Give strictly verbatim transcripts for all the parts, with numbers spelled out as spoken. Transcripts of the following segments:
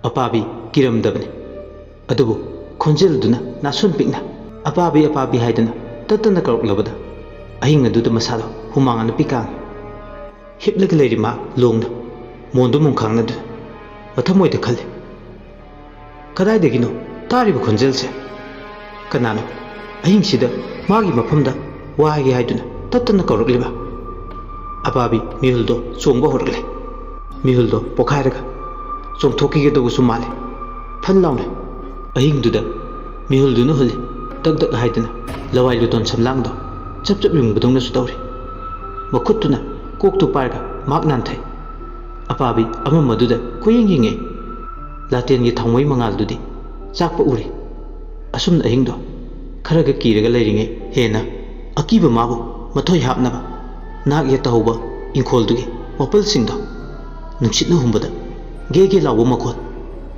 ꯑꯄꯥꯕꯤ ꯀꯤꯔꯝꯗꯕꯅꯤ꯫ ꯑꯗꯨꯕꯨ ꯈꯣꯟꯖꯦꯜꯗꯨꯅ ꯅꯥꯁꯣꯟ ꯄꯤꯛꯅ "ꯑꯄꯥꯕꯤ, ꯑꯄꯥꯕꯤ" ꯍꯥꯏꯗꯨꯅ ꯇꯠꯇꯅ ꯀꯧꯔꯛꯂꯕꯗ ꯑꯍꯤꯡ ꯑꯗꯨꯗ ꯃꯁꯥꯗꯣ ꯍꯨꯃꯥꯡ ꯑꯅꯞꯄꯤ ꯀꯥꯡꯉꯤ꯫ ꯍꯤꯞꯂꯒ ꯂꯩꯔꯤ ꯃꯥ ꯂꯣꯡꯅ ꯃꯣꯟꯗꯨ ꯃꯨꯡꯈꯥꯡꯅꯗꯨꯅ ꯃꯊꯃꯣꯏꯗ ꯈꯜꯂꯤ, "ꯀꯗꯥꯏꯗꯒꯤꯅꯣ ꯇꯥꯔꯤꯕ ꯈꯣꯟꯖꯦꯜꯁꯦ? ꯀꯅꯥꯅꯣ ꯑꯍꯤꯡꯁꯤꯗ ꯃꯥꯒꯤ ꯃꯐꯝꯗ ꯋꯥ ꯍꯥꯏꯒꯦ ꯍꯥꯏꯗꯨꯅ ꯇꯠꯇꯅ ꯀꯧꯔꯛꯂꯤꯕ?" ꯑꯄꯥꯕꯤ ꯃꯤꯍꯨꯜꯗꯣ ꯆꯣꯡꯕ ꯍꯧꯔꯛꯂꯦ꯫ ꯃꯤꯍꯨꯜꯗꯣ ꯄꯣꯈꯥꯏꯔꯒ ꯆꯣꯡꯊꯣꯛꯈꯤꯒꯗꯧꯕꯁꯨ ꯃꯥꯜꯂꯦ꯫ ꯐꯟ ꯂꯥꯎꯅ ꯑꯍꯤꯡꯗꯨꯗ ꯃꯤꯍꯨꯜꯗꯨꯅ ꯍꯨꯜꯂꯤ꯫ ꯗꯛ ꯗꯛ ꯍꯥꯏꯗꯅ ꯂꯋꯥꯏ ꯂꯨꯇꯣꯟ ꯁꯝꯂꯥꯡꯗꯣ ꯆꯞ ꯆꯞ ꯌꯨꯡꯕꯗꯧꯅꯁꯨ ꯇꯧꯔꯤ꯫ ꯃꯈꯨꯠꯇꯨꯅ ꯀꯣꯛꯇꯨ ꯄꯥꯏꯔꯒ ꯃꯍꯥꯛ ꯅꯥꯟꯊꯩ꯫ ꯑꯄꯥꯕꯤ ꯑꯃꯝꯕꯗꯨꯗ ꯀꯣꯏꯌꯦꯡ ꯌꯦꯡꯉꯦ꯫ ꯂꯥꯇꯦꯟꯒꯤ ꯊꯥꯎꯃꯩ ꯃꯉꯥꯜꯗꯨꯗꯤ ꯆꯥꯛꯄ ꯎꯔꯤ꯫ ꯑꯁꯨꯝꯅ ꯑꯍꯤꯡꯗꯣ ꯈꯔꯒ ꯀꯤꯔꯒ ꯂꯩꯔꯤꯉꯩ ꯍꯦꯟꯅ ꯑꯀꯤꯕ ꯃꯥꯕꯨ ꯃꯊꯣꯏ ꯍꯥꯞꯅꯕ ꯅꯥꯛ ꯌꯦꯠꯇ ꯍꯧꯕ ꯏꯪꯈꯣꯜꯗꯨꯒꯤ ꯋꯥꯄꯜꯁꯤꯡꯗꯣ ꯅꯨꯡꯁꯤꯠꯅ ꯍꯨꯝꯕꯗ ꯒꯦ ꯒꯦ ꯂꯥꯎꯕ ꯃꯈꯣꯜ,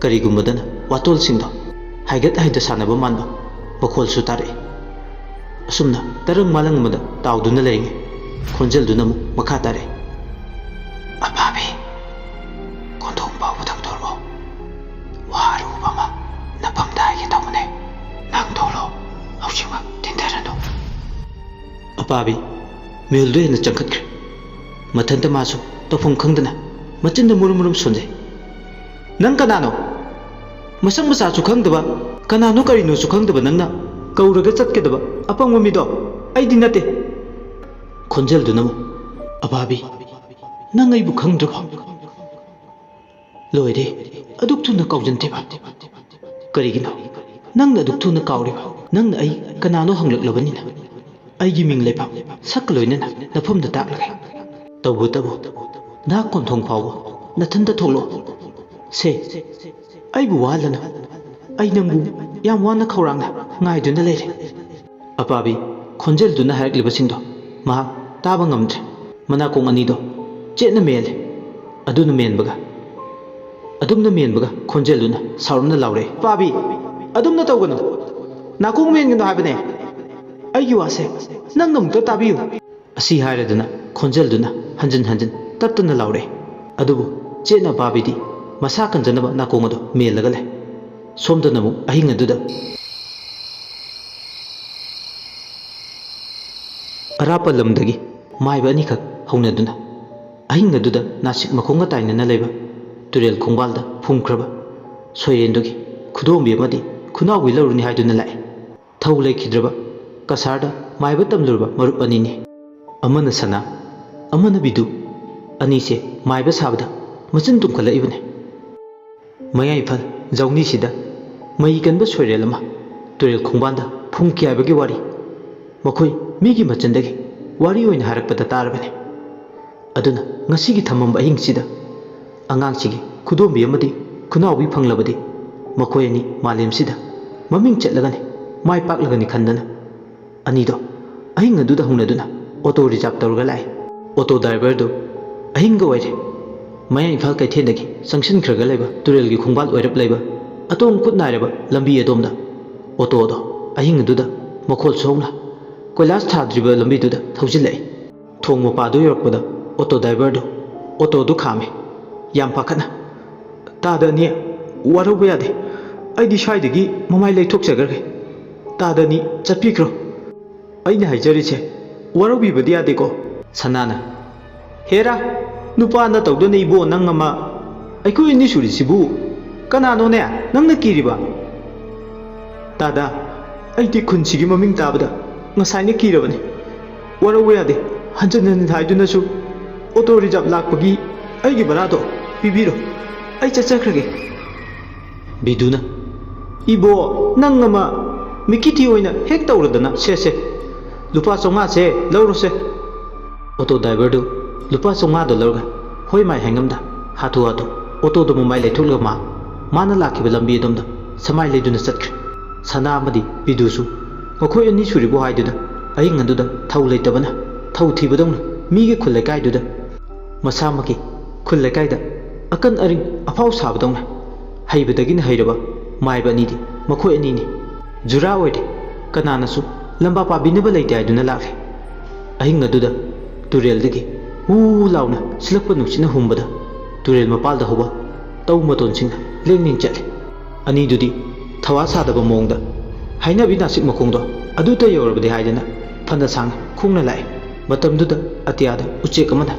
ꯀꯔꯤꯒꯨꯝꯕꯗꯅ ꯋꯥꯇꯣꯜꯁꯤꯡꯗꯣ ꯍꯥꯏꯒꯠ ꯍꯥꯏꯗ ꯁꯥꯟꯅꯕ ꯃꯥꯟꯕ ꯃꯈꯣꯜꯁꯨ ꯇꯥꯔꯛꯏ꯫ ꯑꯁꯨꯝꯅ ꯇꯔꯪ ꯃꯥꯂꯪ ꯑꯃꯗ ꯇꯥꯎꯗꯨꯅ ꯂꯩꯔꯤꯉꯩ ꯈꯣꯟꯖꯦꯜꯗꯨꯅ ꯑꯃꯨꯛ ꯃꯈꯥ ꯇꯥꯔꯛꯏ, "ꯑꯄꯥꯕꯤ, ꯀꯣꯟꯊꯣꯡ ꯐꯥꯎꯕꯗꯪ ꯊꯣꯛꯂꯛꯑꯣ꯫ ꯋꯥ ꯑꯔꯨꯕ ꯑꯃ ꯅꯐꯝꯗ ꯍꯥꯏꯒꯦ ꯇꯧꯕꯅꯦ꯫ ꯅꯪ ꯊꯣꯛꯂꯛꯑꯣ, ꯍꯧꯖꯤꯛꯃꯛ ꯊꯤꯟꯊꯔꯅꯨ꯫" ꯑꯄꯥꯕꯤ ꯃꯤꯍꯨꯜꯗꯨ ꯍꯦꯟꯅ ꯆꯪꯈꯠꯈ꯭ꯔꯦ꯫ ꯃꯊꯟꯇ ꯃꯥꯁꯨ ꯇꯧꯐꯝ ꯈꯪꯗꯅ ꯃꯆꯤꯟꯗ ꯃꯨꯔꯨꯝ ꯃꯨꯔꯨꯝ ꯁꯣꯟꯖꯩ꯫ "ꯅꯪ ꯀꯅꯥꯅꯣ? ꯃꯁꯛ ꯃꯆꯥꯁꯨ ꯈꯪꯗꯕ, ꯀꯅꯥꯅꯣ ꯀꯔꯤꯅꯣꯁꯨ ꯈꯪꯗꯕ ꯅꯪꯅ ꯀꯧꯔꯒ ꯆꯠꯀꯗꯕ ꯑꯄꯪꯕ ꯃꯤꯗꯣ ꯑꯩꯗꯤ ꯅꯠꯇꯦ꯫" ꯈꯣꯟꯖꯦꯜꯗꯨꯅ ꯑꯃꯨꯛ, "ꯑꯄꯥꯕꯤ, ꯅꯪ ꯑꯩꯕꯨ ꯈꯪꯗ꯭ꯔꯕꯣ? ꯂꯣꯏꯔꯦ, ꯑꯗꯨꯛ ꯊꯨꯅ ꯀꯥꯎꯖꯟꯗꯦꯕ꯫ ꯀꯔꯤꯒꯤꯅꯣ ꯅꯪꯅ ꯑꯗꯨꯛ ꯊꯨꯅ ꯀꯥꯎꯔꯤꯕ? ꯅꯪꯅ ꯑꯩ ꯀꯅꯥꯅꯣ ꯍꯪꯂꯛꯂꯕꯅꯤꯅ ꯑꯩꯒꯤ ꯃꯤꯡ ꯂꯩꯐꯝ ꯁꯛꯀ ꯂꯣꯏꯅꯅ ꯅꯐꯝꯗ ꯇꯥꯛꯂꯒꯦ꯫ ꯇꯧꯕꯇꯕꯨ ꯅꯍꯥꯛ ꯀꯣꯟꯊꯣꯡ ꯐꯥꯎꯕ ꯅꯊꯟꯇ ꯊꯣꯛꯂꯛꯑꯣ꯫ ꯁꯦ, ꯑꯩꯕꯨ ꯋꯥꯍꯜꯂꯅꯨ꯫ ꯑꯩ ꯅꯪꯕꯨ ꯌꯥꯝ ꯋꯥꯅ ꯈꯧꯔꯥꯡꯅ ꯉꯥꯏꯗꯨꯅ ꯂꯩꯔꯦ꯫" ꯑꯄꯥꯕꯤ ꯈꯣꯟꯖꯦꯜꯗꯨꯅ ꯍꯥꯏꯔꯛꯂꯤꯕꯁꯤꯡꯗꯣ ꯃꯍꯥꯛ ꯇꯥꯕ ꯉꯝꯗ꯭ꯔꯦ꯫ ꯃꯅꯥꯀꯣꯡ ꯑꯅꯤꯗꯣ ꯆꯦꯠꯅ ꯃꯦꯜꯂꯦ꯫ ꯑꯗꯨꯅ ꯃꯦꯟꯕꯒ, ꯑꯗꯨꯝꯅ ꯃꯦꯟꯕꯒ ꯈꯣꯟꯖꯦꯜꯗꯨꯅ ꯁꯥꯎꯔꯞꯅ ꯂꯥꯎꯔꯛꯏ, "ꯑꯄꯥꯕꯤ, ꯑꯗꯨꯝꯅ ꯇꯧꯒꯅꯨ꯫ ꯅꯥꯀꯣꯡ ꯃꯦꯟꯒꯅꯨ ꯍꯥꯏꯕꯅꯦ꯫ ꯑꯩꯒꯤ ꯋꯥꯁꯦ ꯅꯪꯅ ꯑꯃꯨꯛꯇ ꯇꯥꯕꯤꯌꯨ꯫" ꯑꯁꯤ ꯍꯥꯏꯔꯗꯨꯅ ꯈꯣꯟꯖꯦꯜꯗꯨꯅ ꯍꯟꯖꯤꯟ ꯍꯟꯖꯤꯟ ꯇꯠꯇꯅ ꯂꯥꯎꯔꯛꯏ꯫ ꯑꯗꯨꯕꯨ ꯆꯦꯠꯅ ꯑꯄꯥꯕꯤꯗꯤ ꯃꯁꯥ ꯀꯟꯖꯅꯕ ꯅꯥꯀꯣꯡ ꯑꯗꯨ ꯃꯦꯜꯂꯒ ꯂꯩ꯫ ꯁꯣꯝꯗꯅ ꯑꯃꯨꯛ ꯑꯍꯤꯡ ꯑꯗꯨꯗ ꯑꯔꯥꯞꯄ ꯂꯝꯗꯒꯤ ꯃꯥꯏꯕ ꯑꯅꯤꯈꯛ ꯍꯧꯅꯗꯨꯅ ꯑꯍꯤꯡ ꯑꯗꯨꯗ ꯅꯥꯁꯤꯛ ꯃꯈꯣꯡꯒ ꯇꯥꯏꯅꯅ ꯂꯩꯕ ꯇꯨꯔꯦꯜ ꯈꯣꯡꯕꯥꯜꯗ ꯐꯨꯝꯈ꯭ꯔꯕ ꯁꯣꯏꯔꯦꯟꯗꯨꯒꯤ ꯈꯨꯗꯣꯝꯕꯤ ꯑꯃꯗꯤ ꯈꯨꯅꯥꯎꯕꯤ ꯂꯧꯔꯨꯅꯤ ꯍꯥꯏꯗꯨꯅ ꯂꯥꯛꯑꯦ꯫ ꯊꯧ ꯂꯩꯈꯤꯗ꯭ꯔꯕ ꯀꯁꯥꯔꯗ ꯃꯥꯏꯕ ꯇꯝꯂꯨꯔꯕ ꯃꯔꯨꯞ ꯑꯅꯤꯅꯤ꯫ ꯑꯃꯅ ꯁꯅꯥ, ꯑꯃꯅ ꯕꯤꯗꯨ꯫ ꯑꯅꯤꯁꯦ ꯃꯥꯏꯕ ꯁꯥꯕꯗ ꯃꯆꯤꯟ ꯇꯨꯝꯈꯠꯂꯛꯏꯕꯅꯤ꯫ ꯃꯌꯥꯏ ꯏꯝꯐꯥꯜ ꯖꯧꯅꯤꯁꯤꯗ ꯃꯩ ꯀꯟꯕ ꯁꯣꯏꯔꯦꯜ ꯑꯃ ꯇꯨꯔꯦꯜ ꯈꯣꯡꯕꯥꯟꯗ ꯐꯨꯝꯈꯤ ꯍꯥꯏꯕꯒꯤ ꯋꯥꯔꯤ ꯃꯈꯣꯏ ꯃꯤꯒꯤ ꯃꯆꯤꯟꯗꯒꯤ ꯋꯥꯔꯤ ꯑꯣꯏꯅ ꯍꯥꯏꯔꯛꯄꯗ ꯇꯥꯔꯕꯅꯤ꯫ ꯑꯗꯨꯅ ꯉꯁꯤꯒꯤ ꯊꯝꯃꯝꯕ ꯑꯍꯤꯡꯁꯤꯗ ꯑꯉꯥꯡꯁꯤꯒꯤ ꯈꯨꯗꯣꯝꯕꯤ ꯑꯃꯗꯤ ꯈꯨꯅꯥꯎꯕꯤ ꯐꯪꯂꯕꯗꯤ ꯃꯈꯣꯏ ꯑꯅꯤ ꯃꯥꯂꯦꯝꯁꯤꯗ ꯃꯃꯤꯡ ꯆꯠꯂꯒꯅꯤ, ꯃꯥꯏ ꯄꯥꯛꯂꯒꯅꯤ ꯈꯟꯗꯅ ꯑꯅꯤꯗꯣ ꯑꯍꯤꯡ ꯑꯗꯨꯗ ꯍꯧꯅꯗꯨꯅ ꯑꯣꯇꯣ ꯔꯤꯖꯥꯕ ꯇꯧꯔꯒ ꯂꯥꯛꯏ꯫ ꯑꯣꯇꯣ ꯗ꯭ꯔꯥꯏꯚꯔꯗꯨ ꯑꯍꯤꯡꯒ ꯑꯣꯏꯔꯦ, ꯃꯌꯥꯏ ꯏꯝꯐꯥꯜ ꯀꯩꯊꯦꯜꯗꯒꯤ ꯆꯪꯁꯤꯟꯈ꯭ꯔꯒ ꯂꯩꯕ ꯇꯨꯔꯦꯜꯒꯤ ꯈꯣꯡꯕꯥꯜ ꯑꯣꯏꯔꯞ ꯂꯩꯕ ꯑꯇꯣꯡ ꯈꯨꯠ ꯅꯥꯏꯔꯕ ꯂꯝꯕꯤ ꯑꯗꯣꯝꯗ ꯑꯣꯇꯣꯗꯣ ꯑꯍꯤꯡ ꯑꯗꯨꯗ ꯃꯈꯣꯜ ꯁꯣꯡꯅ ꯀꯣꯏꯂꯥꯁ ꯊꯥꯗ꯭ꯔꯤꯕ ꯂꯝꯕꯤꯗꯨꯗ ꯊꯧꯖꯤꯜꯂꯛꯏ꯫ ꯊꯣꯡ ꯃꯄꯥꯗꯨ ꯌꯧꯔꯛꯄꯗ ꯑꯣꯇꯣ ꯗ꯭ꯔꯥꯏꯚꯔꯗꯨ ꯑꯣꯇꯣꯗꯨ ꯈꯥꯝꯃꯤ꯫ ꯌꯥꯝ ꯄꯥꯈꯠꯅ, "ꯇꯥꯗ ꯑꯅꯤ, ꯋꯥꯔꯧꯕ ꯌꯥꯗꯦ꯫ ꯑꯩꯗꯤ ꯁ꯭ꯋꯥꯏꯗꯒꯤ ꯃꯃꯥꯏ ꯂꯩꯊꯣꯛꯆꯈ꯭ꯔꯒꯦ꯫ ꯇꯥꯗ ꯑꯅꯤ, ꯆꯠꯄꯤꯈ꯭ꯔꯣ꯫ ꯑꯩꯅ ꯍꯥꯏꯖꯔꯤꯁꯦ ꯋꯥꯔꯧꯕꯤꯕꯗꯤ ꯌꯥꯗꯦꯀꯣ꯫" ꯁꯅꯥꯅ, "ꯍꯦꯔꯥ, ꯅꯨꯄꯥꯅ ꯇꯧꯗꯅ ꯏꯕꯣ ꯅꯪ ꯑꯃ꯫ ꯑꯩꯈꯣꯏ ꯑꯅꯤ ꯁꯨꯔꯤꯁꯤꯕꯨ ꯀꯅꯥꯅꯣꯅꯦ ꯅꯪꯅ ꯀꯤꯔꯤꯕ?" "ꯇꯥꯗ, ꯑꯩꯗꯤ ꯈꯨꯟꯁꯤꯒꯤ ꯃꯃꯤꯡ ꯇꯥꯕꯗ ꯉꯁꯥꯏꯅ ꯀꯤꯔꯕꯅꯤ꯫ ꯋꯥꯔꯧꯕ ꯌꯥꯗꯦ, ꯍꯟꯖꯤꯟ ꯍꯟꯖꯤꯟ ꯍꯥꯏꯗꯨꯅꯁꯨ ꯑꯣꯇꯣ ꯔꯤꯖꯥꯕ ꯂꯥꯛꯄꯒꯤ ꯑꯩꯒꯤ ꯚꯔꯥꯗꯣ ꯄꯤꯕꯤꯔꯣ, ꯑꯩ ꯆꯠꯆꯈ꯭ꯔꯒꯦ꯫" ꯕꯤꯗꯨꯅ, "ꯏꯕꯣ, ꯅꯪ ꯑꯃ ꯃꯤꯀꯤꯇꯤ ꯑꯣꯏꯅ ꯍꯦꯛ ꯇꯧꯔꯗꯅ, ꯁꯦ, ꯁꯦ, ꯂꯨꯄꯥ ꯆꯥꯝꯃꯉꯥꯁꯦ ꯂꯧꯔꯣꯁꯦ꯫" ꯑꯣꯇꯣ ꯗ꯭ꯔꯥꯏꯚꯔꯗꯨ ꯂꯨꯄꯥ ꯆꯥꯝꯃꯉꯥꯗꯣ ꯂꯧꯔꯒ ꯍꯣꯏ ꯃꯥꯏ ꯍꯥꯏꯉꯝꯗ ꯍꯥꯊꯨ ꯍꯥꯊꯨ ꯑꯣꯇꯣꯗꯨ ꯃꯃꯥꯏ ꯂꯩꯊꯣꯛꯂꯒ ꯃꯥ, ꯃꯥꯅ ꯂꯥꯛꯈꯤꯕ ꯂꯝꯕꯤ ꯑꯗꯣꯝꯗ ꯁꯃꯥꯏ ꯂꯩꯗꯨꯅ ꯆꯠꯈ꯭ꯔꯦ꯫ ꯁꯅꯥ ꯑꯃꯗꯤ ꯕꯤꯗꯨꯁꯨ ꯃꯈꯣꯏ ꯑꯅꯤ ꯁꯨꯔꯤꯕꯣ ꯍꯥꯏꯗꯨꯅ ꯑꯍꯤꯡ ꯑꯗꯨꯗ ꯊꯧ ꯂꯩꯇꯕꯅ ꯊꯧ ꯊꯤꯕꯗꯧꯅ ꯃꯤꯒꯤ ꯈꯨꯜ ꯂꯩꯀꯥꯏꯗꯨꯗ ꯃꯁꯥꯃꯛꯀꯤ ꯈꯨꯜ ꯂꯩꯀꯥꯏꯗ ꯑꯀꯟ ꯑꯔꯤꯡ ꯑꯐꯥꯎ ꯁꯥꯕꯗꯧꯅ ꯍꯩꯕꯗꯒꯤꯅ ꯍꯩꯔꯕ ꯃꯥꯏꯕ ꯑꯅꯤꯗꯤ ꯃꯈꯣꯏ ꯑꯅꯤꯅꯤ꯫ ꯖꯨꯔꯥ ꯑꯣꯏꯔꯦ, ꯀꯅꯥꯅꯁꯨ ꯂꯝꯕꯥ ꯄꯥꯕꯤꯅꯕ ꯂꯩꯇꯦ ꯍꯥꯏꯗꯨꯅ ꯂꯥꯛꯂꯦ꯫ ꯑꯍꯤꯡ ꯑꯗꯨꯗ ꯇꯨꯔꯦꯜꯗꯒꯤ ꯍꯨ ꯂꯥꯎꯅ ꯁꯤꯜꯂꯛꯄ ꯅꯨꯡꯁꯤꯠꯅ ꯍꯨꯝꯕꯗ ꯇꯨꯔꯦꯜ ꯃꯄꯥꯜꯗ ꯍꯧꯕ ꯇꯧ ꯃꯇꯣꯟꯁꯤꯡꯅ ꯂꯦꯡ ꯂꯦꯡ ꯆꯠꯂꯤ꯫ ꯑꯅꯤꯗꯨꯗꯤ ꯊꯋꯥ ꯁꯥꯗꯕ ꯃꯑꯣꯡꯗ ꯍꯥꯏꯅꯕꯤ ꯅꯥꯁꯤꯛ ꯃꯈꯣꯡꯗꯣ ꯑꯗꯨꯗ ꯌꯧꯔꯕꯗꯤ ꯍꯥꯏꯗꯅ ꯐꯅ ꯁꯥꯡꯅ ꯈꯣꯡꯅ ꯂꯥꯛꯏ꯫ ꯃꯇꯝꯗꯨꯗ ꯑꯇꯤꯌꯥꯗ ꯎꯆꯦꯛ ꯑꯃꯅ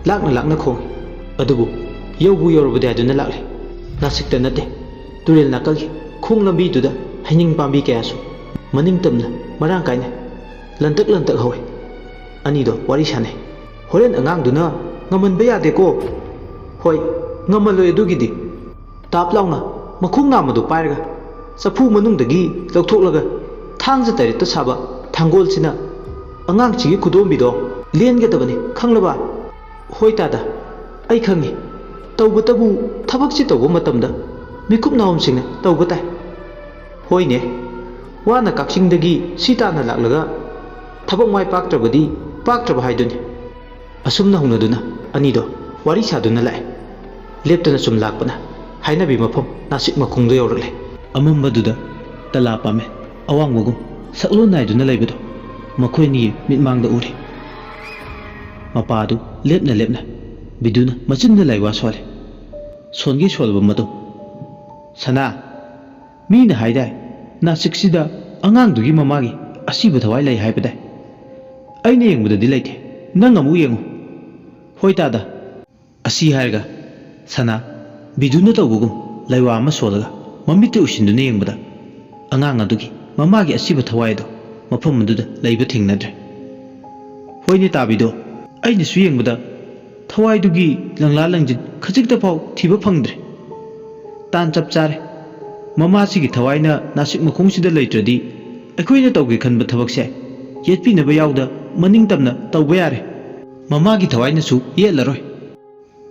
ꯂꯥꯛꯅ ꯂꯥꯛꯅ ꯈꯣꯡꯏ꯫ ꯑꯗꯨꯕꯨ ꯌꯧꯕꯨ ꯌꯧꯔꯕꯗꯤ ꯍꯥꯏꯗꯨꯅ ꯂꯥꯛꯂꯤ꯫ ꯅꯥꯁꯤꯛꯇ ꯅꯠꯇꯦ, ꯇꯨꯔꯦꯜ ꯅꯥꯀꯜꯒꯤ ꯈꯣꯡ ꯂꯝꯕꯤꯗꯨꯗ ꯍꯩꯅꯤꯡ ꯄꯥꯝꯕꯤ ꯀꯌꯥꯁꯨ ꯃꯅꯤꯡ ꯇꯝꯅ ꯃꯔꯥꯡ ꯀꯥꯏꯅ ꯂꯟꯇꯛ ꯂꯟꯇꯛ ꯍꯧꯏ꯫ ꯑꯅꯤꯗꯣ ꯋꯥꯔꯤ ꯁꯥꯟꯅꯩ꯫ "ꯍꯣꯔꯦꯟ ꯑꯉꯥꯡꯗꯨꯅ ꯉꯝꯍꯟꯕ ꯌꯥꯗꯦꯀꯣ?" "ꯍꯣꯏ, ꯉꯝꯍꯜꯂꯣꯏ ꯑꯗꯨꯒꯤꯗꯤ"꯫ ꯇꯥꯞ ꯂꯥꯎꯅ ꯃꯈꯣꯡ ꯅꯥꯝꯃꯗꯨ ꯄꯥꯏꯔꯒ ꯆꯐꯨ ꯃꯅꯨꯡꯗꯒꯤ ꯂꯧꯊꯣꯛꯂꯒ ꯊꯥꯡꯖ ꯇꯔꯦꯠꯇ ꯁꯥꯕ ꯊꯥꯡꯒꯣꯜꯁꯤꯅ ꯑꯉꯥꯡꯁꯤꯒꯤ ꯈꯨꯗꯣꯝꯕꯤꯗꯣ ꯂꯦꯟꯒꯗꯕꯅꯤ, ꯈꯪꯂꯕ? "ꯍꯣꯏ ꯇꯥꯗ, ꯑꯩ ꯈꯪꯉꯤ꯫ ꯇꯧꯕꯇꯕꯨ ꯊꯕꯛꯁꯤ ꯇꯧꯕ ꯃꯇꯝꯗ ꯃꯤꯀꯨꯞ ꯅꯥꯍꯣꯝꯁꯤꯡꯅ ꯇꯧꯕ ꯇꯥꯏ"꯫ "ꯍꯣꯏꯅꯦ, ꯋꯥꯅ ꯀꯛꯆꯤꯡꯗꯒꯤ ꯁꯤ ꯇꯥꯟꯅ ꯂꯥꯛꯂꯒ ꯊꯕꯛ ꯃꯥꯏ ꯄꯥꯛꯇ꯭ꯔꯕꯗꯤ ꯄꯥꯛꯇ꯭ꯔꯕ ꯍꯥꯏꯗꯨꯅꯤ"꯫ ꯑꯁꯨꯝꯅ ꯍꯧꯅꯗꯨꯅ ꯑꯅꯤꯗꯣ ꯋꯥꯔꯤ ꯁꯥꯗꯨꯅ ꯂꯥꯛꯑꯦ꯫ ꯂꯦꯞꯇꯅ ꯁꯨꯝ ꯂꯥꯛꯄꯅ ꯍꯥꯏꯅꯕꯤ ꯃꯐꯝ ꯅꯥꯁꯤꯛ ꯃꯈꯣꯡꯗ ꯌꯧꯔꯛꯂꯦ꯫ ꯑꯃꯝꯕꯗꯨꯗ ꯇꯂꯥ ꯄꯥꯝꯃꯦ ꯑꯋꯥꯡꯕꯒꯨꯝ ꯁꯛꯂꯣꯟ ꯅꯥꯏꯗꯨꯅ ꯂꯩꯕꯗꯣ ꯃꯈꯣꯏ ꯑꯅꯤꯒꯤ ꯃꯤꯠꯃꯥꯡꯗ ꯎꯔꯦ꯫ ꯃꯄꯥꯗꯨ ꯂꯦꯞꯅ ꯂꯦꯞꯅ ꯕꯤꯗꯨꯅ ꯃꯆꯤꯟꯗ ꯂꯥꯏꯋꯥ ꯁꯣꯜꯂꯦ꯫ ꯁꯣꯟꯒꯤ ꯁꯣꯜꯂꯕ ꯃꯇꯨꯡ, "ꯁꯅꯥ, ꯃꯤꯅ ꯍꯥꯏꯗꯥꯏ, ꯅꯥꯁꯤꯛꯁꯤꯗ ꯑꯉꯥꯡꯗꯨꯒꯤ ꯃꯃꯥꯒꯤ ꯑꯁꯤꯕ ꯊꯋꯥꯏ ꯂꯩ ꯍꯥꯏꯕꯗꯥꯏ? ꯑꯩꯅ ꯌꯦꯡꯕꯗꯗꯤ ꯂꯩꯇꯦ, ꯅꯪ ꯑꯃꯨꯛ ꯌꯦꯡꯉꯨ"꯫ "ꯍꯣꯏ ꯇꯥꯗ"꯫ ꯑꯁꯤ ꯍꯥꯏꯔꯒ ꯁꯅꯥ ꯕꯤꯗꯨꯅ ꯇꯧꯕꯒꯨꯝ ꯂꯩꯋꯥ ꯑꯃ ꯁꯣꯜꯂꯒ ꯃꯃꯤꯠꯇ ꯎꯁꯤꯟꯗꯨꯅ ꯌꯦꯡꯕꯗ ꯑꯉꯥꯡ ꯑꯗꯨꯒꯤ ꯃꯃꯥꯒꯤ ꯑꯁꯤꯕ ꯊꯋꯥꯏ ꯑꯗꯨ ꯃꯐꯝ ꯑꯗꯨꯗ ꯂꯩꯕ ꯊꯦꯡꯅꯗ꯭ꯔꯦ꯫ "ꯍꯣꯏꯅꯦ ꯇꯥꯕꯤꯗꯣ, ꯑꯩꯅꯁꯨ ꯌꯦꯡꯕꯗ ꯊꯋꯥꯏꯗꯨꯒꯤ ꯂꯪꯂꯥ ꯂꯪꯖꯤꯟ ꯈꯖꯤꯛꯇ ꯐꯥꯎ ꯊꯤꯕ ꯐꯪꯗ꯭ꯔꯦ꯫ ꯇꯥꯟ ꯆꯞ ꯆꯥꯔꯦ꯫ ꯃꯃꯥꯁꯤꯒꯤ ꯊꯋꯥꯏꯅ ꯅꯥꯁꯤꯛ ꯃꯈꯣꯡꯁꯤꯗ ꯂꯩꯇ꯭ꯔꯗꯤ ꯑꯩꯈꯣꯏꯅ ꯇꯧꯒꯦ ꯈꯟꯕ ꯊꯕꯛꯁꯦ ꯌꯦꯠꯄꯤꯅꯕ ꯌꯥꯎꯗ ꯃꯅꯤꯡ ꯇꯝꯅ ꯇꯧꯕ ꯌꯥꯔꯦ꯫ ꯃꯃꯥꯒꯤ ꯊꯋꯥꯏꯅꯁꯨ ꯌꯦꯠꯂꯔꯣꯏ"꯫